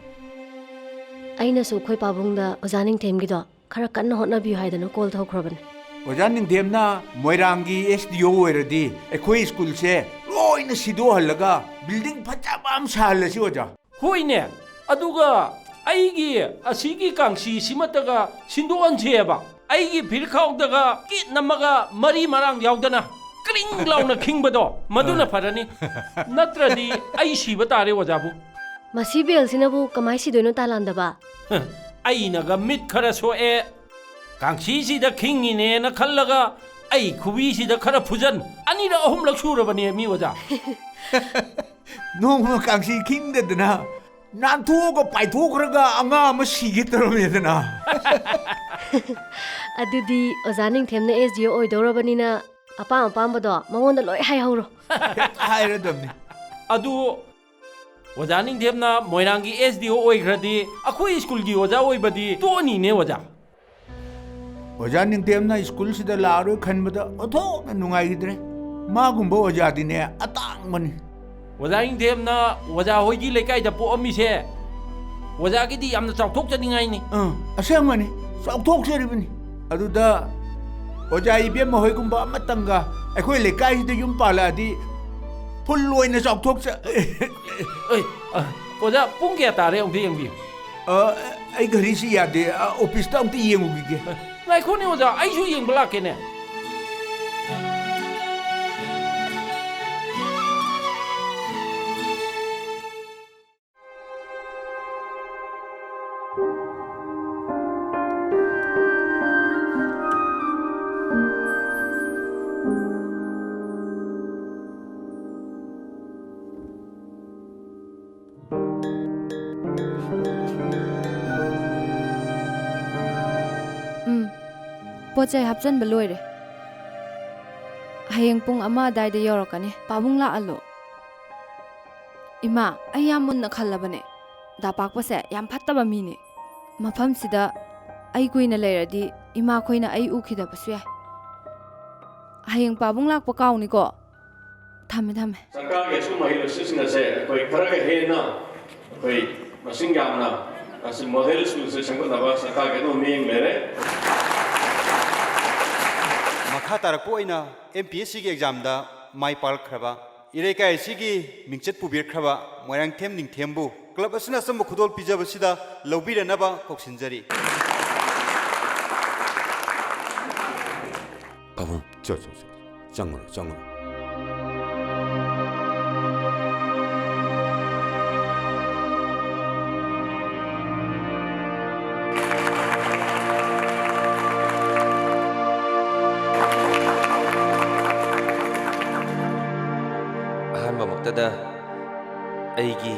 ꯑꯩꯅꯁꯨ ꯑꯩꯈꯣꯏ ꯄꯥꯕꯨꯡꯗ ꯑꯣꯖꯥ ꯅꯤꯡꯊꯦꯝꯒꯤꯗꯣ ꯈꯔ ꯀꯟꯅ ꯍꯣꯠꯅꯕꯤꯌꯨ ꯍꯥꯏꯗꯅ ꯀꯣꯜ ꯇꯧꯈ꯭ꯔꯕꯅꯦ꯫ ꯑꯣꯖꯥ ꯅꯤꯡꯊꯦꯝꯅ ꯃꯣꯏꯔꯥꯡꯒꯤ ꯑꯦꯁ ꯗꯤ ꯑꯣ ꯑꯣꯏꯔꯗꯤ ꯑꯩꯈꯣꯏ ꯁ꯭ꯀꯨꯜꯁꯦ ꯂꯣꯏꯅ ꯁꯤꯗꯣꯛꯍꯜꯂꯒ ꯕꯤꯜꯗꯤꯡ ꯐꯖꯕ ꯑꯃ ꯁꯥꯍꯜꯂꯁꯤ, ꯑꯣꯖꯥ꯫ ꯍꯣꯏꯅꯦ, ꯑꯗꯨꯒ ꯑꯩꯒꯤ ꯑꯁꯤꯒꯤ ꯀꯥꯡꯁꯤꯁꯤꯃꯠꯇꯒ ꯁꯤꯟꯗꯣꯛꯍꯟꯁꯦꯕ꯫ ꯑꯩꯒꯤ ꯐꯤꯔꯈꯥꯎꯗꯒ ꯀꯤꯠ ꯅꯝꯃꯒ ꯃꯔꯤ ꯃꯔꯥꯡ ꯌꯥꯎꯗꯅ ꯀ꯭ꯔꯤꯡ ꯂꯥꯎꯅ ꯈꯤꯡꯕꯗꯣ, ꯃꯗꯨꯅ ꯐꯔꯅꯤ꯫ ꯅꯠꯇ꯭ꯔꯗꯤ ꯑꯩ ꯁꯤꯕ ꯇꯥꯔꯦ, ꯑꯣꯖꯥꯕꯨ꯫ ꯃꯁꯤ ꯕꯦꯜꯁꯤꯅꯕꯨ ꯀꯃꯥꯏ ꯁꯤꯗꯣꯏꯅꯣ, ꯇꯥꯂꯥꯟꯗꯕ? ꯑꯩꯅꯒ ꯃꯤꯠ ꯈꯔ ꯁꯣꯛꯑꯦ, ꯀꯥꯡꯁꯤꯁꯤꯗ ꯈꯤꯡꯉꯤꯅꯦꯅ ꯈꯜꯂꯒ ꯑꯩ ꯈꯨꯕꯤꯁꯤꯗ ꯈꯔ ꯐꯨꯖꯟ, ꯑꯅꯤꯔꯛ ꯑꯍꯨꯝꯂꯛ ꯁꯨꯔꯕꯅꯦ ꯃꯤ, ꯑꯣꯖꯥ꯫ ꯅꯣꯡꯃ ꯀꯥꯡꯁꯤ ꯈꯤꯡꯗꯗꯅ ꯅꯥꯟꯊꯣꯛꯑꯒ ꯄꯥꯏꯊꯣꯛꯈ꯭ꯔꯒ ꯑꯉꯥꯡ ꯑꯃ ꯁꯤꯒꯦ ꯇꯧꯔꯝꯃꯦꯗꯅ꯫ ꯑꯗꯨꯗꯤ ꯑꯣꯖꯥ ꯅꯤꯡꯊꯦꯝꯅ ꯑꯦꯁ ꯗꯤ ꯑꯣ ꯑꯣꯏꯗꯧꯔꯕꯅꯤꯅ ꯑꯄꯥꯝ ꯑꯄꯥꯝꯕꯗꯣ ꯃꯉꯣꯟꯗ ꯂꯣꯏ ꯍꯥꯏꯍꯧꯔꯣ꯫ ꯍꯦꯛ ꯍꯥꯏꯔꯗꯕꯅꯤ꯫ ꯑꯗꯨ ꯑꯣꯖꯥ ꯅꯤꯡꯊꯦꯝꯅ ꯃꯣꯏꯔꯥꯡꯒꯤ ꯑꯦꯁ ꯗꯤ ꯑꯣ ꯑꯣꯏꯈ꯭ꯔꯗꯤ ꯑꯩꯈꯣꯏ ꯁ꯭ꯀꯨꯜꯒꯤ ꯑꯣꯖꯥ ꯑꯣꯏꯕꯗꯤ ꯇꯣꯛꯑꯅꯤꯅꯦ ꯑꯣꯖꯥ꯫ ꯑꯣꯖꯥ ꯅꯤꯡꯊꯦꯝꯅ ꯁ꯭ꯀꯨꯜꯁꯤꯗ ꯂꯥꯛꯑꯔꯣꯏ ꯈꯟꯕꯗ ꯑꯣꯟꯊꯣꯛꯅ ꯅꯨꯡꯉꯥꯏꯈꯤꯗ꯭ꯔꯦ꯫ ꯃꯥꯒꯨꯝꯕ ꯑꯣꯖꯥꯗꯤꯅꯦ ꯑꯇꯥꯡꯕꯅꯤ꯫ ꯑꯣꯖꯥ ꯅꯤꯡꯊꯦꯝꯅ ꯑꯣꯖꯥ ꯍꯣꯏꯒꯤ ꯂꯩꯀꯥꯏꯗ ꯄꯣꯛꯑꯝꯃꯤꯁꯦ ꯑꯣꯖꯥꯒꯤꯗꯤ ꯌꯥꯝꯅ ꯆꯥꯎꯊꯣꯛꯆꯅꯤꯡꯉꯥꯏꯅꯤ꯫ ꯑꯥ, ꯑꯁꯦꯡꯕꯅꯤ, ꯆꯥꯎꯊꯣꯛꯆꯔꯤꯕꯅꯤ꯫ ꯑꯗꯨꯗ ꯑꯣꯖꯥ ꯏꯕꯦꯝꯃ ꯍꯣꯏꯒꯨꯝꯕ ꯑꯃꯇꯪꯒ ꯑꯩꯈꯣꯏ ꯂꯩꯀꯥꯏꯁꯤꯗ ꯌꯨꯝ ꯄꯥꯜꯂꯛꯑꯗꯤ ꯐꯨꯜ ꯑꯣꯏꯅ ꯆꯥꯎꯊꯣꯛꯆ- ꯑꯦ, ꯑ, ꯑꯣꯖꯥ, ꯄꯨꯡ ꯀꯌꯥ ꯇꯥꯔꯦ ꯑꯃꯨꯛꯇ ꯌꯦꯡꯕꯤꯌꯨ꯫ ꯑ, ꯑꯩ ꯘꯔꯤꯁꯤ ꯌꯥꯗꯦ꯫ ꯑ, ꯑꯣꯐꯤꯁꯇ ꯑꯃꯨꯛꯇ ꯌꯦꯡꯉꯨꯈꯤꯒꯦ꯫ ꯉꯥꯏꯈꯣꯅꯦ ꯑꯣꯖꯥ, ꯑꯩꯁꯨ ꯌꯦꯡꯕ ꯂꯥꯛꯀꯦꯅꯦ꯫ ꯎꯝ, ꯄꯣꯠ ꯆꯩ ꯍꯥꯞꯆꯟꯕ ꯂꯣꯏꯔꯦ꯫ ꯍꯌꯦꯡ ꯄꯨꯡ ꯑꯃ ꯑꯗꯥꯏꯗ ꯌꯧꯔꯛꯀꯅꯤ꯫ ꯄꯥꯕꯨꯡ ꯂꯥꯛꯍꯜꯂꯣ꯫ ꯏꯃꯥ, ꯑꯩ ꯌꯥꯝ ꯃꯨꯟꯅ ꯈꯜꯂꯕꯅꯦ꯫ ꯗꯥ ꯄꯥꯛꯄꯁꯦ ꯌꯥꯝ ꯐꯠꯇꯕ ꯃꯤꯅꯦ꯫ ꯃꯐꯝꯁꯤꯗ ꯑꯩ ꯀꯨꯏꯅ ꯂꯩꯔꯗꯤ ꯏꯃꯥꯈꯣꯏꯅ ꯑꯩ ꯎꯈꯤꯗꯕꯁꯨ ꯌꯥꯏ꯫ ꯍꯌꯦꯡ ꯄꯥꯕꯨꯡ ꯂꯥꯛꯄ ꯀꯥꯎꯅꯤꯀꯣ꯫ ꯊꯝꯃꯦ, ꯊꯝꯃꯦ꯫ ꯁꯔꯀꯥꯔꯒꯤ ꯑꯆꯨꯝꯕ ꯃꯍꯩꯔꯣꯏꯁꯤꯡ ꯑꯁꯦ ꯑꯩꯈꯣꯏ ꯈꯔꯒ ꯍꯦꯟꯅ ꯑꯩꯈꯣꯏ ꯃꯁꯤꯡ ꯌꯥꯝꯅ ꯑꯁꯤ ꯃꯣꯗꯦꯜ ꯁ꯭ꯀꯨꯜꯁꯦ ꯁꯦꯝꯒꯠꯅꯕ ꯁꯔꯀꯥꯔꯒꯤ ꯑꯗꯨꯝ ꯃꯤꯠꯌꯦꯡ ꯂꯩꯔꯦ꯫ ꯃꯈꯥ ꯇꯥꯔꯛꯄ ꯑꯣꯏꯅ ꯑꯦꯝ ꯄꯤ ꯑꯦꯁ ꯁꯤꯒꯤ ꯑꯦꯛꯖꯥꯝꯗ ꯃꯥꯏ ꯄꯥꯛꯂꯛꯈ꯭ꯔꯕ, ꯏꯔꯩꯀꯥꯏ ꯑꯁꯤꯒꯤ ꯃꯤꯡꯆꯠ ꯄꯨꯕꯤꯔꯛꯈ꯭ꯔꯕ ꯃꯣꯏꯔꯥꯡꯊꯦꯝ ꯅꯤꯡꯊꯦꯝꯕꯨ ꯀ꯭ꯂꯕ ꯑꯁꯤꯅ ꯑꯆꯝꯕ ꯈꯨꯗꯣꯜ ꯄꯤꯖꯕꯁꯤꯗ ꯂꯧꯕꯤꯔꯅꯕ ꯀꯧꯁꯤꯟꯖꯔꯤ꯫ ꯄꯥꯕꯨꯡ, ꯆꯣ, ꯆꯣ, ꯆꯣ꯫ ꯆꯪꯉꯨꯔꯣ, ꯆꯪꯉꯨꯔꯣ꯫ ꯑꯍꯥꯟꯕꯃꯛꯇꯗ ꯑꯩꯒꯤ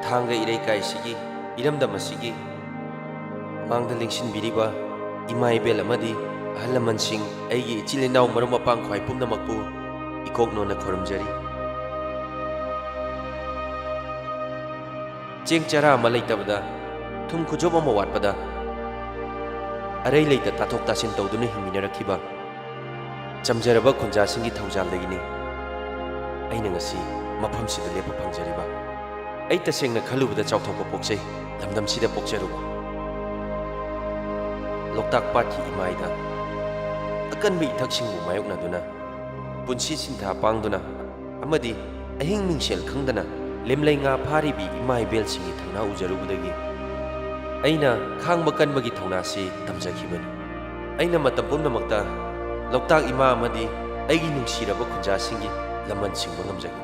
ꯊꯥꯡꯒ ꯏꯔꯩꯀꯥꯏꯁꯤꯒꯤ ꯏꯔꯝꯗꯝ ꯑꯁꯤꯒꯤ ꯃꯥꯡꯗ ꯂꯦꯡꯁꯤꯟꯕꯤꯔꯤꯕ ꯏꯃꯥ ꯏꯕꯦꯜ ꯑꯃꯗꯤ ꯑꯍꯜ ꯂꯃꯟꯁꯤꯡ, ꯑꯩꯒꯤ ꯏꯆꯤꯜ ꯏꯅꯥꯎ ꯃꯔꯨꯞ ꯃꯄꯥꯡ ꯈ꯭ꯋꯥꯏ ꯄꯨꯝꯅꯃꯛꯄꯨ ꯏꯀꯣꯛ ꯅꯣꯟꯅ ꯈꯨꯔꯨꯝꯖꯔꯤ꯫ ꯆꯦꯡ ꯆꯔꯥ ꯑꯃ ꯂꯩꯇꯕꯗ, ꯊꯨꯝ ꯈꯨꯖꯣꯞ ꯑꯃ ꯋꯥꯠꯄꯗ, ꯑꯔꯩ ꯂꯩꯇ ꯇꯥꯊꯣꯛ ꯇꯥꯁꯤꯟ ꯇꯧꯗꯨꯅ ꯍꯤꯡꯃꯤꯟꯅꯔꯛꯈꯤꯕ ꯆꯝꯖꯔꯕ ꯈꯨꯟꯖꯥꯁꯤꯡꯒꯤ ꯊꯧꯖꯥꯜꯗꯒꯤꯅꯤ ꯑꯩꯅ ꯉꯁꯤ ꯃꯐꯝꯁꯤꯗ ꯂꯦꯞꯄ ꯐꯪꯖꯔꯤꯕ꯫ ꯑꯩ ꯇꯁꯦꯡꯅ ꯈꯜꯂꯨꯕꯗ ꯆꯥꯎꯊꯣꯛꯄ ꯄꯣꯛꯆꯩ, ꯂꯝꯗꯝꯁꯤꯗ ꯄꯣꯛꯆꯔꯨꯕ꯫ ꯂꯣꯛꯇꯥꯛ ꯄꯥꯠꯀꯤ ꯏꯃꯥꯏꯗ ꯑꯀꯟꯕ ꯏꯊꯛꯁꯤꯡꯕꯨ ꯃꯥꯌꯣꯛꯅꯗꯨꯅ, ꯄꯨꯟꯁꯤ ꯁꯤꯟꯊꯥ ꯄꯥꯡꯗꯨꯅ ꯑꯃꯗꯤ ꯑꯍꯤꯡ ꯃꯤꯡꯁꯦꯜ ꯈꯪꯗꯅ ꯂꯦꯝꯂꯩ ꯉꯥ ꯐꯥꯔꯤꯕꯤ ꯏꯃꯥ ꯏꯕꯦꯜꯁꯤꯡꯒꯤ ꯊꯧꯅꯥ ꯎꯖꯔꯨꯕꯗꯒꯤ ꯑꯩꯅ ꯈꯥꯡꯕ ꯀꯟꯕꯒꯤ ꯊꯧꯅꯥꯁꯤ ꯇꯝꯖꯈꯤꯕꯅꯤ꯫ ꯑꯩꯅ ꯃꯇꯝ ꯄꯨꯝꯅꯃꯛꯇ ꯂꯣꯛꯇꯥꯛ ꯏꯃꯥ ꯑꯃꯗꯤ ꯑꯩꯒꯤ ꯅꯨꯡꯁꯤꯔꯕ ꯈꯨꯟꯖꯥꯁꯤꯡꯒꯤ ꯂꯃꯟ ꯁꯤꯡꯕ ꯉꯝꯖꯒꯦ꯫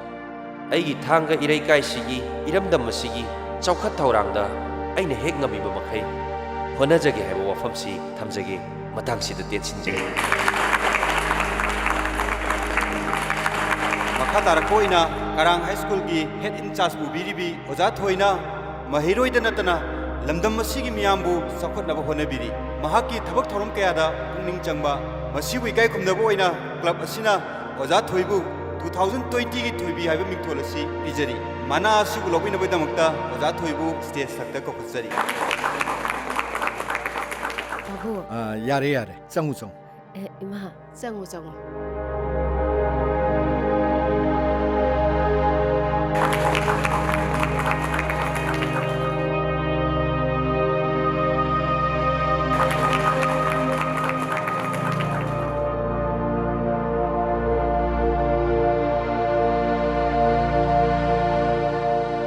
ꯑꯩꯒꯤ ꯊꯥꯡꯒ ꯏꯔꯩꯀꯥꯏꯁꯤꯒꯤ ꯏꯔꯝꯗꯝ ꯑꯁꯤꯒꯤ ꯆꯥꯎꯈꯠ ꯊꯧꯔꯥꯡꯗ ꯑꯩꯅ ꯍꯦꯛ ꯉꯝꯃꯤꯕ ꯃꯈꯩ ꯍꯣꯠꯅꯖꯒꯦ ꯍꯥꯏꯕ ꯋꯥꯐꯝꯁꯤ ꯊꯝꯖꯒꯦ꯫ ꯃꯇꯥꯡꯁꯤꯗ ꯇꯦꯟꯁꯤꯟꯖꯒꯦ꯫ ꯃꯈꯥ ꯇꯥꯔꯛꯄ ꯑꯣꯏꯅ ꯀꯔꯥꯡ ꯍꯥꯏ ꯁ꯭ꯀꯨꯜꯒꯤ ꯍꯦꯗ ꯏꯟ ꯆꯥꯔꯖ ꯄꯨꯕꯤꯔꯤꯕꯤ ꯑꯣꯖꯥ ꯊꯣꯏꯅ ꯃꯍꯩꯔꯣꯏꯗ ꯅꯠꯇꯅ ꯂꯝꯗꯝ ꯑꯁꯤꯒꯤ ꯃꯤꯌꯥꯝꯕꯨ ꯆꯥꯎꯈꯠꯅꯕ ꯍꯣꯠꯅꯕꯤꯔꯤ꯫ ꯃꯍꯥꯛꯀꯤ ꯊꯕꯛ ꯊꯧꯔꯝ ꯀꯌꯥꯗ ꯄꯨꯛꯅꯤꯡ ꯆꯪꯕ, ꯃꯁꯤꯕꯨ ꯏꯀꯥꯏ ꯈꯨꯝꯅꯕ ꯑꯣꯏꯅ ꯀ꯭ꯂꯕ ꯑꯁꯤꯅ ꯑꯣꯖꯥ ꯊꯣꯏꯕꯨ two thousand twenty ꯒꯤ ꯊꯣꯏꯕꯤ ꯍꯥꯏꯕ ꯃꯤꯡꯊꯣꯜ ꯑꯁꯤ ꯄꯤꯖꯔꯤ꯫ ꯃꯅꯥ ꯑꯁꯤꯕꯨ ꯂꯧꯕꯤꯅꯕꯒꯤꯗꯃꯛꯇ ꯑꯣꯖꯥ ꯊꯣꯏꯕꯨ ꯁ꯭ꯇꯦꯖ ꯊꯛꯇ ꯀꯧꯈꯠꯆꯔꯤ꯫ ꯄꯥꯕꯨꯡ꯫ ꯑꯥ, ꯌꯥꯔꯦ, ꯌꯥꯔꯦ꯫ ꯆꯪꯉꯨ, ꯆꯪꯉꯨ꯫ ꯑꯦ, ꯏꯃꯥ꯫ ꯆꯪꯉꯨ, ꯆꯪꯉꯨ꯫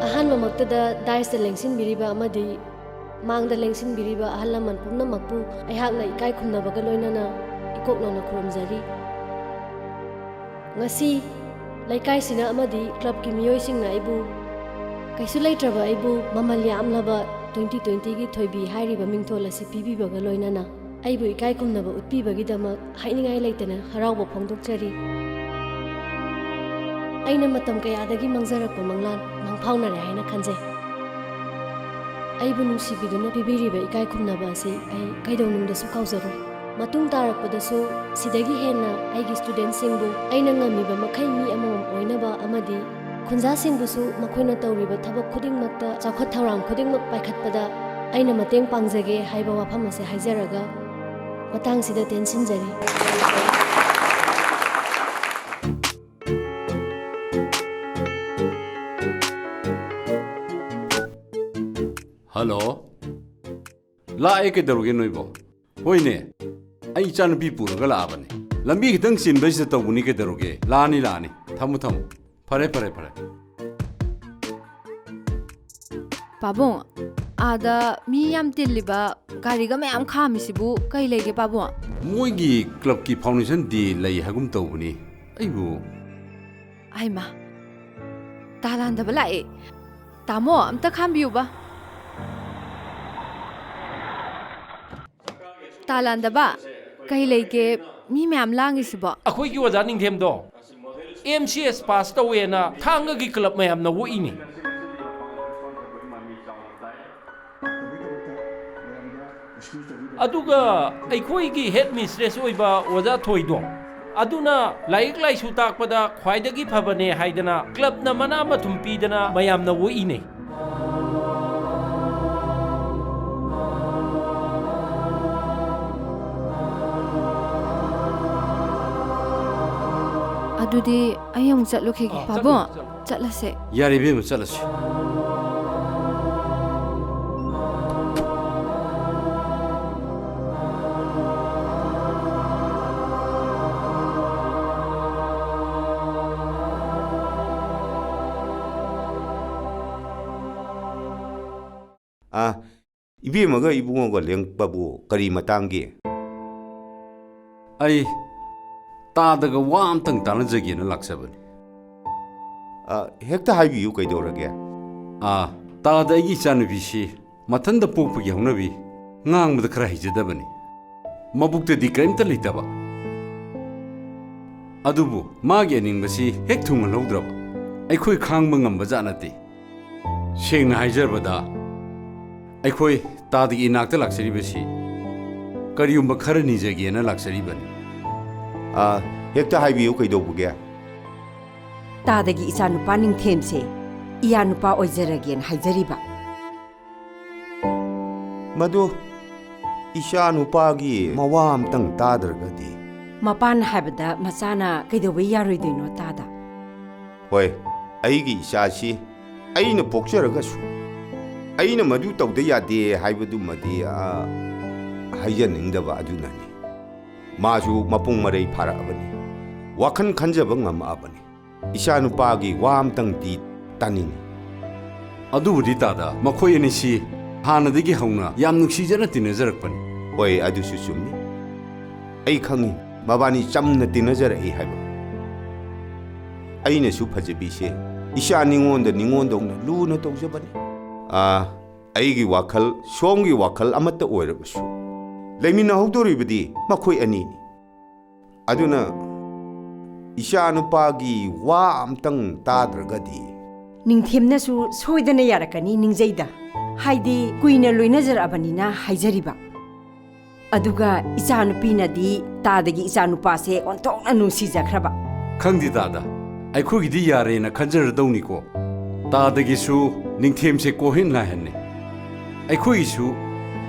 ꯑꯍꯥꯟꯕꯃꯛꯇꯗ ꯗꯥꯏꯁꯇ ꯂꯦꯡꯁꯤꯟꯕꯤꯔꯤꯕ ꯑꯃꯗꯤ ꯃꯥꯡꯗ ꯂꯦꯡꯁꯤꯟꯕꯤꯔꯤꯕ ꯑꯍꯜ ꯂꯃꯟ ꯄꯨꯝꯅꯃꯛꯄꯨ ꯑꯩꯍꯥꯛꯅ ꯏꯀꯥꯏ ꯈꯨꯝꯅꯕꯒ ꯂꯣꯏꯅꯅ ꯏꯀꯣꯛ ꯂꯥꯎꯅ ꯈꯨꯔꯨꯝꯖꯔꯤ꯫ ꯉꯁꯤ ꯂꯩꯀꯥꯏꯁꯤꯅ ꯑꯃꯗꯤ ꯀ꯭ꯂꯕꯀꯤ ꯃꯤꯑꯣꯏꯁꯤꯡꯅ ꯑꯩꯕꯨ, ꯀꯩꯁꯨ ꯂꯩꯇ꯭ꯔꯕ ꯑꯩꯕꯨ ꯃꯃꯜ ꯌꯥꯝꯂꯕ twenty twenty ꯒꯤ ꯊꯣꯏꯕꯤ ꯍꯥꯏꯔꯤꯕ ꯃꯤꯡꯊꯣꯜ ꯑꯁꯤ ꯄꯤꯕꯤꯕꯒ ꯂꯣꯏꯅꯅ ꯑꯩꯕꯨ ꯏꯀꯥꯏ ꯈꯨꯝꯅꯕ ꯎꯠꯄꯤꯕꯒꯤꯗꯃꯛ ꯍꯥꯏꯅꯤꯡꯉꯥꯏ ꯂꯩꯇꯅ ꯍꯔꯥꯎꯕ ꯐꯣꯡꯗꯣꯛꯆꯔꯤ꯫ ꯑꯩꯅ ꯃꯇꯝ ꯀꯌꯥꯗꯒꯤ ꯃꯥꯡꯖꯔꯛꯄ ꯃꯪꯂꯥꯟ ꯃꯪꯐꯥꯎꯅꯔꯦ ꯍꯥꯏꯅ ꯈꯟꯖꯩ꯫ ꯑꯩꯕꯨ ꯅꯨꯡꯁꯤꯕꯤꯗꯨꯅ ꯄꯤꯕꯤꯔꯤꯕ ꯏꯀꯥꯏ ꯈꯨꯝꯅꯕ ꯑꯁꯤ ꯑꯩ ꯀꯩꯗꯧꯅꯨꯡꯗꯁꯨ ꯀꯥꯎꯖꯔꯣꯏ꯫ ꯃꯇꯨꯡ ꯇꯥꯔꯛꯄꯗꯁꯨ ꯁꯤꯗꯒꯤ ꯍꯦꯟꯅ ꯑꯩꯒꯤ ꯁ꯭ꯇꯨꯗꯦꯟꯠꯁꯤꯡꯕꯨ ꯑꯩꯅ ꯉꯝꯃꯤꯕ ꯃꯈꯩ ꯃꯤ ꯑꯃꯃꯝ ꯑꯣꯏꯅꯕ ꯑꯃꯗꯤ ꯈꯨꯟꯖꯥꯁꯤꯡꯕꯨꯁꯨ ꯃꯈꯣꯏꯅ ꯇꯧꯔꯤꯕ ꯊꯕꯛ ꯈꯨꯗꯤꯡꯃꯛꯇ, ꯆꯥꯎꯈꯠ ꯊꯧꯔꯥꯡ ꯈꯨꯗꯤꯡꯃꯛ ꯄꯥꯏꯈꯠꯄꯗ ꯑꯩꯅ ꯃꯇꯦꯡ ꯄꯥꯡꯖꯒꯦ ꯍꯥꯏꯕ ꯋꯥꯐꯝ ꯑꯁꯦ ꯍꯥꯏꯖꯔꯒ, ꯃꯇꯥꯡꯁꯤꯗ ꯇꯦꯟꯁꯤꯟꯖꯔꯤ꯫ ꯍꯜꯂꯣ꯫ ꯂꯥꯛꯑꯦ, ꯀꯩꯗꯧꯔꯒꯦ ꯅꯣꯏꯕꯣ? ꯍꯣꯏꯅꯦ, ꯑꯩ ꯏꯆꯥꯅꯨꯄꯤ ꯄꯨꯔꯒ ꯂꯥꯛꯑꯕꯅꯦ꯫ ꯂꯝꯕꯤ ꯈꯤꯇꯪ ꯆꯤꯟꯕꯁꯤꯗ ꯇꯧꯕꯅꯤ, ꯀꯩꯗꯧꯔꯒꯦ? ꯂꯥꯛꯑꯅꯤ, ꯂꯥꯛꯑꯅꯤ꯫ ꯊꯝꯃꯨ, ꯊꯝꯃꯨ꯫ ꯐꯔꯦ, ꯐꯔꯦ, ꯐꯔꯦ꯫ ꯄꯥꯕꯨꯡ, ꯑꯥꯗ ꯃꯤ ꯌꯥꯝ ꯇꯤꯜꯂꯤꯕ, ꯒꯥꯔꯤꯒ ꯃꯌꯥꯝ ꯈꯥꯝꯃꯤꯁꯤꯕꯨ ꯀꯩ ꯂꯩꯒꯦ, ꯄꯥꯕꯨꯡ? ꯃꯣꯏꯒꯤ ꯀ꯭ꯂꯕꯀꯤ foundation day ꯂꯩ ꯍꯥꯏꯒꯨꯝ ꯇꯧꯕꯅꯤ꯫ ꯑꯩꯕꯨ ꯍꯩꯃꯥ, ꯇꯥꯂꯥꯟꯗꯕ ꯂꯥꯛꯑꯦ꯫ ꯇꯥꯃꯣ, ꯑꯝꯇ ꯈꯥꯝꯕꯤꯌꯨꯕ꯫ ꯇꯥꯂꯥꯟꯗꯕ, ꯀꯩ ꯂꯩꯒꯦ? ꯃꯤ ꯃꯌꯥꯝ ꯂꯥꯡꯉꯤꯁꯤꯕꯣ? ꯑꯩꯈꯣꯏꯒꯤ ꯑꯣꯖꯥ ꯅꯤꯡꯊꯦꯝꯗꯣ M C S pass ꯇꯧꯋꯦꯅ ꯊꯥꯡꯒꯒꯤ ꯀ꯭ꯂꯕ ꯃꯌꯥꯝꯅ ꯑꯣꯛꯏꯅꯦ꯫ ꯑꯗꯨꯒ ꯑꯩꯈꯣꯏꯒꯤ head mistress ꯑꯣꯏꯕ ꯑꯣꯖꯥ ꯊꯣꯏꯗꯣ, ꯑꯗꯨꯅ ꯂꯥꯏꯔꯤꯛ ꯂꯥꯏꯁꯨ ꯇꯥꯛꯄꯗ ꯈ꯭ꯋꯥꯏꯗꯒꯤ ꯐꯕꯅꯦ ꯍꯥꯏꯗꯅ ꯀ꯭ꯂꯕꯅ ꯃꯅꯥ ꯃꯊꯨꯝ ꯄꯤꯗꯅ ꯃꯌꯥꯝꯅ ꯑꯣꯛꯏꯅꯦ꯫ ꯑꯗꯨꯗꯤ ꯑꯩ ꯑꯃꯨꯛ ꯆꯠꯂꯨꯈꯤꯒꯦ꯫ ꯑꯥ, ꯄꯥꯕꯨꯡ, ꯆꯠꯂꯨ, ꯆꯠꯂꯨ꯫ ꯆꯠꯂꯁꯦ꯫ ꯌꯥꯔꯦ, ꯏꯕꯦꯝꯃ, ꯆꯠꯂꯁꯤ꯫ ꯑꯥ, ꯏꯕꯦꯝꯃꯒ ꯏꯕꯨꯡꯉꯣꯒ ꯂꯦꯡꯄꯕꯨ ꯀꯔꯤ ꯃꯇꯥꯡꯒꯤ? ꯑꯩ ꯇꯥꯗꯒ ꯋꯥ ꯑꯝꯇꯪ ꯇꯥꯟꯅꯖꯒꯦꯅ ꯂꯥꯛꯆꯕꯅꯤ꯫ ꯑ, ꯍꯦꯛꯇ ꯍꯥꯏꯕꯤꯌꯨ, ꯀꯩꯗꯧꯔꯒꯦ? ꯑꯥ, ꯇꯥꯗ ꯑꯩꯒꯤ ꯏꯆꯥꯅꯨꯄꯤꯁꯤ ꯃꯊꯟꯇ ꯄꯣꯛꯄꯒꯤ ꯍꯧꯅꯕꯤ, ꯉꯥꯡꯕꯗ ꯈꯔ ꯍꯩꯖꯗꯕꯅꯤ꯫ ꯃꯕꯨꯛꯇꯗꯤ ꯀꯔꯤꯝꯇ ꯂꯩꯇꯕ꯫ ꯑꯗꯨꯕꯨ ꯃꯥꯒꯤ ꯑꯅꯤꯡꯕꯁꯤ ꯍꯦꯛ ꯊꯨꯡꯍꯜꯍꯧꯗ꯭ꯔꯕ ꯑꯩꯈꯣꯏ ꯈꯥꯡꯕ ꯉꯝꯕ ꯖꯥꯠ ꯅꯠꯇꯦ꯫ ꯁꯦꯡꯅ ꯍꯥꯏꯖꯔꯕꯗ, ꯑꯩꯈꯣꯏ ꯇꯥꯗꯒꯤ ꯏꯅꯥꯛꯇ ꯂꯥꯛꯆꯔꯤꯕꯁꯤ ꯀꯔꯤꯒꯨꯝꯕ ꯈꯔ ꯅꯤꯖꯒꯦꯅ ꯂꯥꯛꯆꯔꯤꯕꯅꯤ꯫ ꯑꯥ, ꯍꯦꯛꯇ ꯍꯥꯏꯕꯤꯌꯨ, ꯀꯩꯗꯧꯕꯒꯦ? ꯇꯥꯗꯒꯤ ꯏꯆꯥꯅꯨꯄꯥ ꯅꯤꯡꯊꯦꯝꯁꯦ ꯏꯌꯥꯅꯨꯄꯥ ꯑꯣꯏꯖꯔꯒꯦꯅ ꯍꯥꯏꯖꯔꯤꯕ꯫ ꯃꯗꯨ ꯏꯆꯥꯅꯨꯄꯥꯒꯤ ꯃꯋꯥ ꯑꯝꯇꯪ ꯇꯥꯗ꯭ꯔꯒꯗꯤ꯫ ꯃꯄꯥꯅ ꯍꯥꯏꯕꯗ ꯃꯆꯥꯅ ꯀꯩꯗꯧꯕꯩ ꯌꯥꯔꯣꯏꯗꯣꯏꯅꯣ, ꯇꯥꯗ? ꯍꯣꯏ, ꯑꯩꯒꯤ ꯏꯆꯥꯁꯤ ꯑꯩꯅ ꯄꯣꯛꯆꯔꯒꯁꯨ ꯑꯩꯅ ꯃꯗꯨ ꯇꯧꯗ ꯌꯥꯗꯦ ꯍꯥꯏꯕꯗꯨꯃꯗꯤ, ꯑ, ꯍꯥꯏꯖꯅꯤꯡꯗꯕ ꯑꯗꯨꯅꯅꯤ꯫ ꯃꯥꯁꯨ ꯃꯄꯨꯡ ꯃꯔꯩ ꯐꯥꯔꯛꯑꯕꯅꯤ, ꯋꯥꯈꯜ ꯈꯟꯖꯕ ꯉꯝꯃꯛꯑꯕꯅꯤ꯫ ꯏꯆꯥꯅꯨꯄꯥꯒꯤ ꯋꯥ ꯑꯝꯇꯪꯗꯤ ꯇꯥꯅꯤꯡꯉꯤ꯫ ꯑꯗꯨꯕꯨꯗꯤ ꯇꯥꯗ, ꯃꯈꯣꯏ ꯑꯅꯤꯁꯤ ꯍꯥꯟꯅꯗꯒꯤ ꯍꯧꯅ ꯌꯥꯝ ꯅꯨꯡꯁꯤꯖꯅ ꯇꯤꯟꯅꯖꯔꯛꯄꯅꯤ꯫ ꯍꯣꯏ, ꯑꯗꯨꯁꯨ ꯆꯨꯝꯃꯤ꯫ ꯑꯩ ꯈꯪꯉꯤ, ꯃꯕꯥꯅꯤ ꯆꯝꯅ ꯇꯤꯟꯅꯖꯔꯛꯏ ꯍꯥꯏꯕ꯫ ꯑꯩꯅꯁꯨ ꯐꯖꯕꯤꯁꯦ ꯏꯆꯥ ꯅꯤꯉꯣꯟꯗ ꯅꯤꯉꯣꯟꯗꯧꯅ ꯂꯨꯅ ꯇꯧꯖꯕꯅꯤ꯫ ꯑꯥ, ꯑꯩꯒꯤ ꯋꯥꯈꯜ, ꯁꯣꯝꯒꯤ ꯋꯥꯈꯜ ꯑꯃꯠꯇ ꯑꯣꯏꯔꯕꯁꯨ, ꯂꯩꯃꯤꯟꯅꯍꯧꯗꯣꯔꯤꯕꯗꯤ ꯃꯈꯣꯏ ꯑꯅꯤꯅꯤ꯫ ꯑꯗꯨꯅ ꯏꯆꯥꯅꯨꯄꯥꯒꯤ ꯋꯥ ꯑꯝꯇꯪ ꯇꯥꯗ꯭ꯔꯒꯗꯤ꯫ ꯅꯤꯡꯊꯦꯝꯅꯁꯨ ꯁꯣꯏꯗꯅ ꯌꯥꯔꯛꯀꯅꯤ, ꯅꯤꯡꯖꯩꯗ꯫ ꯍꯥꯏꯗꯤ, ꯀꯨꯏꯅ ꯂꯣꯏꯅꯖꯔꯛꯑꯕꯅꯤꯅ ꯍꯥꯏꯖꯔꯤꯕ꯫ ꯑꯗꯨꯒ ꯏꯆꯥꯅꯨꯄꯤꯅꯗꯤ ꯇꯥꯗꯒꯤ ꯏꯆꯥꯅꯨꯄꯥꯁꯦ ꯑꯣꯟꯊꯣꯛꯅ ꯅꯨꯡꯁꯤꯖꯈ꯭ꯔꯕ꯫ ꯈꯪꯗꯦ ꯇꯥꯗ, ꯑꯩꯈꯣꯏꯒꯤꯗꯤ ꯌꯥꯔꯦꯅ ꯈꯟꯖꯔꯗꯧꯅꯤꯀꯣ꯫ ꯇꯥꯗꯒꯤꯁꯨ ꯅꯤꯡꯊꯦꯝꯁꯦ ꯀꯣꯏꯍꯟ ꯂꯥꯏꯍꯟꯅꯤ꯫ ꯑꯩꯈꯣꯏꯒꯤꯁꯨ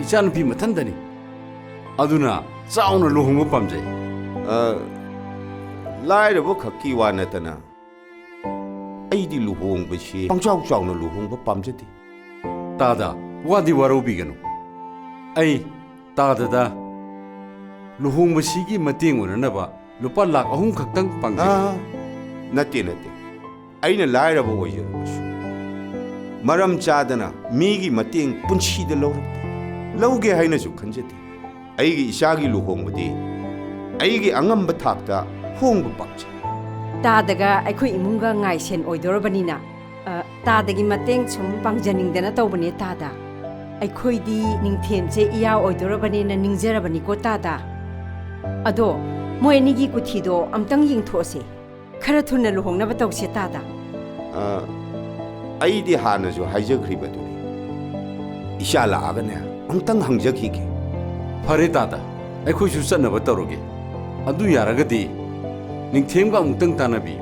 ꯏꯆꯥꯅꯨꯄꯤ ꯃꯊꯟꯇꯅꯤ꯫ ꯑꯗꯨꯅ ꯆꯥꯎꯅ ꯂꯨꯍꯣꯡꯕ ꯄꯥꯝꯖꯩ꯫ ꯑ, ꯂꯥꯏꯔꯕ ꯈꯛꯀꯤ ꯋꯥ ꯅꯠꯇꯅ ꯑꯩꯗꯤ ꯂꯨꯍꯣꯡꯕꯁꯤ ꯄꯪꯆꯥꯎ ꯆꯥꯎꯅ ꯂꯨꯍꯣꯡꯕ ꯄꯥꯝꯖꯗꯦ꯫ ꯇꯥꯗ, ꯋꯥꯗꯤ ꯋꯥꯔꯧꯕꯤꯒꯅꯨ꯫ ꯑꯩ ꯇꯥꯗꯗ ꯂꯨꯍꯣꯡꯕꯁꯤꯒꯤ ꯃꯇꯦꯡ ꯑꯣꯏꯅꯅꯕ ꯂꯨꯄꯥ ꯂꯥꯈ ꯑꯍꯨꯝ ꯈꯛꯇꯪ ꯄꯥꯡꯖꯩ꯫ ꯑꯥ, ꯅꯠꯇꯦ, ꯅꯠꯇꯦ꯫ ꯑꯩꯅ ꯂꯥꯏꯔꯕ ꯑꯣꯏꯖꯔꯕꯁꯨ ꯃꯔꯝ ꯆꯥꯗꯅ ꯃꯤꯒꯤ ꯃꯇꯦꯡ ꯄꯨꯟꯁꯤꯗ ꯂꯧꯔꯛꯇꯦ꯫ ꯂꯧꯒꯦ ꯍꯥꯏꯅꯁꯨ ꯈꯟꯖꯗꯦ꯫ ꯑꯩꯒꯤ ꯏꯆꯥꯒꯤ ꯂꯨꯍꯣꯡꯕꯗꯤ ꯑꯩꯒꯤ ꯑꯉꯝꯕ ꯊꯥꯛꯇ ꯍꯣꯡꯕ ꯄꯥꯝꯖꯩ꯫ ꯇꯥꯗꯒ ꯑꯩꯈꯣꯏ ꯏꯃꯨꯡꯒ ꯉꯥꯏꯁꯦꯟ ꯑꯣꯏꯗꯣꯔꯕꯅꯤꯅ, ꯑ, ꯇꯥꯗꯒꯤ ꯃꯇꯦꯡ ꯁꯨꯝ ꯄꯥꯡꯖꯅꯤꯡꯗꯅ ꯇꯧꯕꯅꯦ, ꯇꯥꯗ꯫ ꯑꯩꯈꯣꯏꯗꯤ ꯅꯤꯡꯊꯦꯝꯁꯦ ꯏꯌꯥ ꯑꯣꯏꯗꯣꯔꯕꯅꯦꯅ ꯅꯤꯡꯖꯔꯕꯅꯤꯀꯣ, ꯇꯥꯗ꯫ ꯑꯗꯣ, ꯃꯣꯏ ꯑꯅꯤꯒꯤ ꯀꯨꯊꯤꯗꯣ ꯑꯝꯇꯪ ꯌꯦꯡꯊꯣꯛꯑꯁꯦ꯫ ꯈꯔ ꯊꯨꯅ ꯂꯨꯍꯣꯡꯅꯕ ꯇꯧꯁꯦ, ꯇꯥꯗ꯫ ꯑ, ꯑꯩꯗꯤ ꯍꯥꯟꯅꯁꯨ ꯍꯥꯏꯖꯈ꯭ꯔꯤꯕꯗꯨꯅꯤ꯫ ꯏꯆꯥ ꯂꯥꯛꯑꯒꯅꯦ, ꯑꯃꯨꯛꯇꯪ ꯍꯪꯖꯈꯤꯒꯦ꯫ ꯐꯔꯦ ꯇꯥꯗ, ꯑꯩꯈꯣꯏꯁꯨ ꯆꯠꯅꯕ ꯇꯧꯔꯒꯦ꯫ ꯑꯗꯨ ꯌꯥꯔꯒꯗꯤ ꯅꯤꯡꯊꯦꯝꯒ ꯑꯃꯨꯛꯇꯪ ꯇꯥꯟꯅꯕꯤꯌꯨ꯫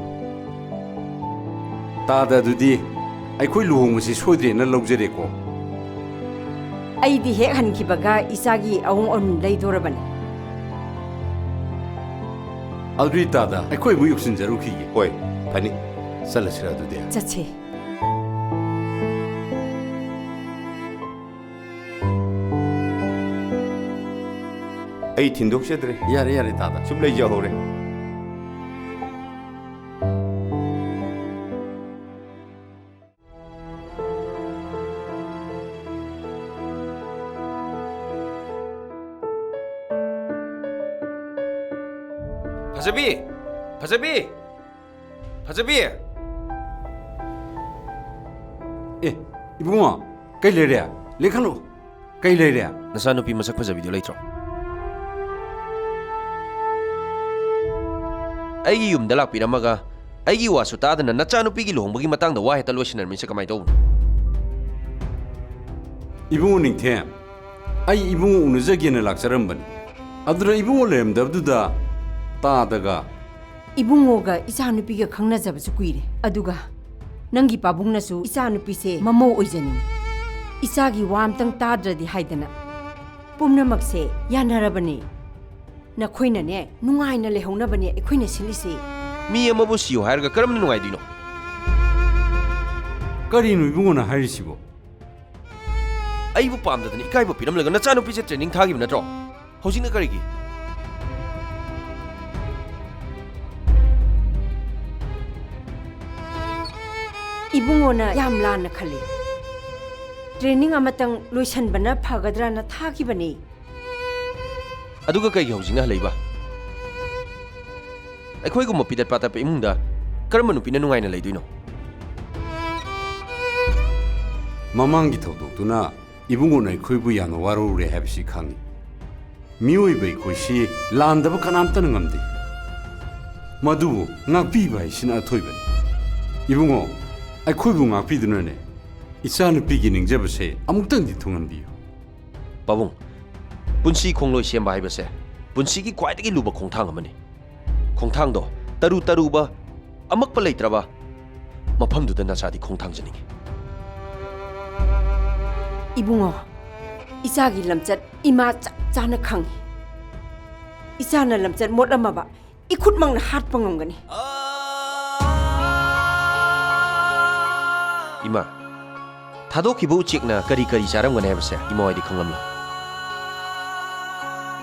ꯇꯥꯗ, ꯑꯗꯨꯗꯤ ꯑꯩꯈꯣꯏ ꯂꯨꯍꯣꯡꯕꯁꯤ ꯁꯣꯏꯗ꯭ꯔꯦꯅ ꯂꯧꯖꯔꯦꯀꯣ꯫ ꯑꯩꯗꯤ ꯍꯦꯛ ꯍꯟꯈꯤꯕꯒ ꯏꯆꯥꯒꯤ ꯑꯋꯣꯡ ꯑꯅꯨ ꯂꯩꯗꯣꯔꯕꯅꯤ꯫ ꯑꯗꯨꯗꯤ ꯇꯥꯗ, ꯑꯩꯈꯣꯏ ꯑꯃꯨꯛ ꯌꯧꯁꯤꯟꯖꯔꯨꯈꯤꯒꯦ꯫ ꯍꯣꯏ, ꯐꯅꯤ꯫ ꯆꯠꯂꯁꯤꯔ ꯑꯗꯨꯗꯤ? ꯆꯠꯁꯦ꯫ ꯑꯩ ꯊꯤꯟꯗꯣꯛꯆꯗ꯭ꯔꯦ꯫ ꯌꯥꯔꯦ, ꯌꯥꯔꯦ, ꯇꯥꯗ꯫ ꯁꯨꯝ ꯂꯩꯖꯍꯧꯔꯦ꯫ ꯐꯖꯕꯤ! ꯐꯖꯕꯤ! ꯐꯖꯕꯤ! ꯑꯦ, ꯏꯕꯨꯡꯉꯣ, ꯀꯩ ꯂꯩꯔꯦ? ꯂꯦꯡꯈꯠꯂꯨ꯫ ꯀꯩ ꯂꯩꯔꯦ? ꯅꯆꯥꯅꯨꯄꯤ ꯃꯁꯛ ꯐꯖꯕꯤꯗꯨ ꯂꯩꯇ꯭ꯔꯣ? ꯑꯩꯒꯤ ꯌꯨꯝꯗ ꯂꯥꯛꯄꯤꯔꯝꯃꯒ ꯑꯩꯒꯤ ꯋꯥꯁꯨ ꯇꯥꯗꯅ ꯅꯆꯥꯅꯨꯄꯤꯒꯤ ꯂꯨꯍꯣꯡꯕꯒꯤ ꯃꯇꯥꯡꯗ ꯋꯥ ꯍꯦꯛꯇ ꯂꯣꯏꯁꯤꯟꯅꯔꯝꯃꯤꯁꯦ ꯀꯃꯥꯏꯅ ꯇꯧꯕꯅꯣ? ꯏꯕꯨꯡꯉꯣ ꯅꯤꯡꯊꯦꯝ, ꯑꯩ ꯏꯕꯨꯡꯉꯣ ꯎꯅꯖꯒꯦꯅ ꯂꯥꯛꯆꯔꯝꯕꯅꯤ꯫ ꯑꯗꯨꯗ ꯏꯕꯨꯡꯉꯣ ꯂꯩꯔꯝꯗꯕꯗꯨꯗ ꯇꯥꯗꯒ ꯏꯕꯨꯡꯉꯣꯒ ꯏꯆꯥꯅꯨꯄꯤꯒ ꯈꯪꯅꯖꯕꯁꯨ ꯀꯨꯏꯔꯦ꯫ ꯑꯗꯨꯒ ꯅꯪꯒꯤ ꯄꯥꯕꯨꯡꯅꯁꯨ ꯏꯆꯥꯅꯨꯄꯤꯁꯦ ꯃꯃꯧ ꯑꯣꯏꯖꯅꯤꯡꯉꯤ꯫ ꯏꯆꯥꯒꯤ ꯋꯥ ꯑꯝꯇꯪ ꯇꯥꯗ꯭ꯔꯗꯤ ꯍꯥꯏꯗꯅ ꯄꯨꯝꯅꯃꯛꯁꯦ ꯌꯥꯅꯔꯕꯅꯦ꯫ ꯅꯈꯣꯏꯅꯅꯦ ꯅꯨꯡꯉꯥꯏꯅ ꯂꯩꯍꯧꯅꯕꯅꯦ ꯑꯩꯈꯣꯏꯅ ꯁꯤꯜꯂꯤꯁꯦ꯫ ꯃꯤ ꯑꯃꯕꯨ ꯁꯤꯌꯨ ꯍꯥꯏꯔꯒ ꯀꯔꯝꯅ ꯅꯨꯡꯉꯥꯏꯗꯣꯏꯅꯣ? ꯀꯔꯤꯅꯣ ꯏꯕꯨꯡꯉꯣꯅ ꯍꯥꯏꯔꯤꯁꯤꯕꯣ? ꯑꯩꯕꯨ ꯄꯥꯝꯗꯗꯅ ꯏꯀꯥꯏꯕ ꯄꯤꯔꯝꯂꯒ ꯅꯆꯥꯅꯨꯄꯤꯁꯦ training ꯊꯥꯈꯤꯕ ꯅꯠꯇ꯭ꯔꯣ? ꯍꯧꯖꯤꯛꯅ ꯀꯔꯤꯒꯤ? ꯏꯕꯨꯡꯉꯣꯅ ꯌꯥꯝ ꯂꯥꯟꯅ ꯈꯜꯂꯤ꯫ Training ꯑꯃꯇꯪ ꯂꯣꯏꯁꯟꯕꯅ ꯐꯒꯗ꯭ꯔꯅ ꯊꯥꯈꯤꯕꯅꯤ꯫ ꯑꯗꯨꯒ ꯀꯩꯒꯤ ꯍꯧꯖꯤꯛꯅ ꯍꯜꯂꯛꯏꯕ? ꯑꯩꯈꯣꯏꯒꯨꯝꯕ ꯄꯤꯗꯠ ꯄꯥꯗꯠꯄ ꯏꯃꯨꯡꯗ ꯀꯔꯝꯕ ꯅꯨꯄꯤꯅ ꯅꯨꯡꯉꯥꯏꯅ ꯂꯩꯗꯣꯏꯅꯣ? ꯃꯃꯥꯡꯒꯤ ꯊꯧꯗꯣꯛꯇꯨꯅ ꯏꯕꯨꯡꯉꯣꯅ ꯑꯩꯈꯣꯏꯕꯨ ꯌꯥꯝꯅ ꯋꯥꯔꯧꯔꯦ ꯍꯥꯏꯕꯁꯤ ꯈꯪꯏ꯫ ꯃꯤꯑꯣꯏꯕ ꯑꯩꯈꯣꯏꯁꯤ ꯂꯥꯟꯗꯕ ꯀꯅꯥꯝꯇꯅ ꯉꯝꯗꯦ꯫ ꯃꯗꯨꯕꯨ ꯉꯥꯛꯄꯤꯕ ꯍꯥꯏꯁꯤꯅ ꯑꯊꯣꯏꯕꯅꯤ꯫ ꯏꯕꯨꯡꯉꯣ, ꯑꯩꯈꯣꯏꯕꯨ ꯉꯥꯛꯄꯤꯗꯨꯅꯅꯦ, ꯏꯆꯥꯅꯨꯄꯤꯒꯤ ꯅꯤꯡꯖꯕꯁꯦ ꯑꯃꯨꯛꯇꯪꯗꯤ ꯊꯨꯡꯍꯟꯕꯤꯌꯨ꯫ ꯄꯥꯕꯨꯡ, ꯄꯨꯟꯁꯤ ꯈꯣꯡꯂꯣꯏ ꯁꯦꯝꯕ ꯍꯥꯏꯕꯁꯦ ꯄꯨꯟꯁꯤꯒꯤ ꯈ꯭ꯋꯥꯏꯗꯒꯤ ꯂꯨꯕ ꯈꯣꯡꯊꯥꯡ ꯑꯃꯅꯤ꯫ ꯈꯣꯡꯊꯥꯡꯗꯣ ꯇꯔꯨ ꯇꯔꯨꯕ, ꯑꯃꯛꯄ ꯂꯩꯇ꯭ꯔꯕ, ꯃꯐꯝꯗꯨꯗ ꯅꯆꯥꯗꯤ ꯈꯣꯡ ꯊꯥꯡꯖꯅꯤꯡꯉꯤ꯫ ꯏꯕꯨꯡꯉꯣ, ꯏꯆꯥꯒꯤ ꯂꯝꯆꯠ ꯏꯃꯥ ꯆꯞ ꯆꯥꯅ ꯈꯪꯏ꯫ ꯏꯆꯥꯅ ꯂꯝꯆꯠ ꯃꯣꯠꯂꯝꯃꯕ ꯏꯈꯨꯠꯃꯛꯅ ꯍꯥꯠꯄ ꯉꯝꯒꯅꯤ꯫ ꯏꯃꯥ, ꯊꯥꯗꯣꯛꯈꯤꯕ ꯎꯆꯦꯛꯅ ꯀꯔꯤ ꯀꯔꯤ ꯆꯥꯔꯝꯒꯅꯤ ꯍꯥꯏꯕꯁꯦ ꯏꯃꯥ ꯍꯣꯏꯗꯤ ꯈꯪꯂꯝꯂꯣꯏ꯫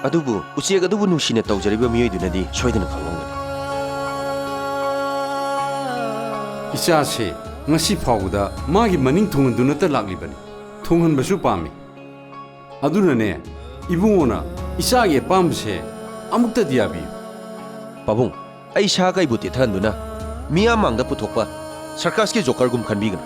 ꯑꯗꯨꯕꯨ ꯎꯆꯦꯛ ꯑꯗꯨꯕꯨ ꯅꯨꯡꯁꯤꯅ ꯇꯧꯖꯔꯤꯕ ꯃꯤꯑꯣꯏꯗꯨꯅꯗꯤ ꯁꯣꯏꯗꯅ ꯈꯪꯂꯝꯒꯅꯤ꯫ ꯏꯆꯥꯁꯦ ꯉꯁꯤ ꯐꯥꯎꯕꯗ ꯃꯥꯒꯤ ꯃꯅꯤꯡ ꯊꯨꯡꯍꯟꯗꯨꯅꯇ ꯂꯥꯛꯂꯤꯕꯅꯤ꯫ ꯊꯨꯡꯍꯟꯕꯁꯨ ꯄꯥꯝꯃꯤ꯫ ꯑꯗꯨꯅꯅꯦ, ꯏꯕꯨꯡꯉꯣꯅ ꯏꯆꯥꯒꯤ ꯑꯄꯥꯝꯕꯁꯦ ꯑꯃꯨꯛꯇꯗꯤ ꯌꯥꯕꯤꯌꯨ꯫ ꯄꯥꯕꯨꯡ, ꯑꯩ ꯁꯥ ꯀꯩꯕꯨ ꯇꯦꯊꯍꯟꯗꯨꯅ ꯃꯤꯌꯥꯝ ꯃꯥꯡꯗ ꯄꯨꯊꯣꯛꯄ ꯁꯔꯀꯁꯀꯤ ꯖꯣꯀꯔꯒꯨꯝ ꯈꯟꯕꯤꯒꯅꯨ꯫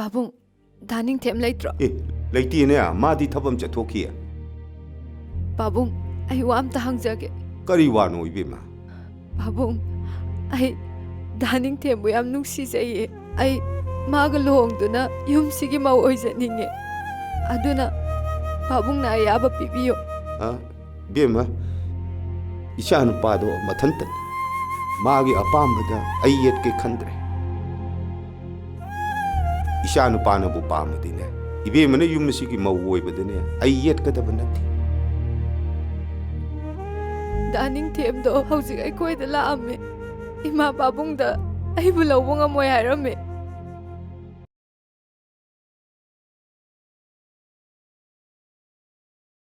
ꯄꯥꯕꯨꯡ, ꯗꯥ ꯅꯤꯡꯊꯦꯝ ꯂꯩꯇ꯭ꯔꯣ? ꯑꯦ, ꯂꯩꯇꯦꯅꯦ, ꯃꯥꯗꯤ ꯊꯕꯛ ꯑꯃ ꯆꯠꯊꯣꯛꯈꯤꯌꯦ꯫ ꯄꯥꯕꯨꯡ, ꯑꯩ ꯋꯥ ꯑꯝꯇ ꯍꯪꯖꯒꯦ꯫ ꯀꯔꯤ ꯋꯥꯅꯣ ꯏꯕꯦꯝꯃ? ꯄꯥꯕꯨꯡ, ꯑꯩ ꯗꯥ ꯅꯤꯡꯊꯦꯝꯕꯨ ꯌꯥꯝ ꯅꯨꯡꯁꯤꯖꯩꯌꯦ꯫ ꯑꯩ ꯃꯥꯒ ꯂꯨꯍꯣꯡꯗꯨꯅ ꯌꯨꯝꯁꯤꯒꯤ ꯃꯧ ꯑꯣꯏꯖꯅꯤꯡꯉꯦ꯫ ꯑꯗꯨꯅ ꯄꯥꯕꯨꯡꯅ ꯑꯌꯥꯕ ꯄꯤꯕꯤꯌꯨ꯫ ꯑ, ꯏꯕꯦꯝꯃ, ꯏꯆꯥ ꯅꯨꯄꯥꯗꯣ ꯃꯊꯟꯇꯅꯤ꯫ ꯃꯥꯒꯤ ꯑꯄꯥꯝꯕꯗ ꯑꯩ ꯌꯦꯠꯀꯦ ꯈꯟꯗ꯭ꯔꯦ꯫ ꯏꯆꯥ ꯅꯨꯄꯥꯅꯕꯨ ꯄꯥꯝꯃꯗꯤꯅꯦ, ꯏꯕꯦꯝꯃꯅ ꯌꯨꯝ ꯑꯁꯤꯒꯤ ꯃꯧ ꯑꯣꯏꯕꯗꯅꯦ, ꯑꯩ ꯌꯦꯠꯀꯗꯕ ꯅꯠꯇꯦ꯫ ꯗꯥ ꯅꯤꯡꯊꯦꯝꯗꯣ ꯍꯧꯖꯤꯛ ꯑꯩꯈꯣꯏꯗ ꯂꯥꯛꯑꯝꯃꯦ꯫ ꯏꯃꯥ ꯄꯥꯕꯨꯡꯗ ꯑꯩꯕꯨ ꯂꯧꯕ ꯉꯝꯃꯣꯏ ꯍꯥꯏꯔꯝꯃꯦ꯫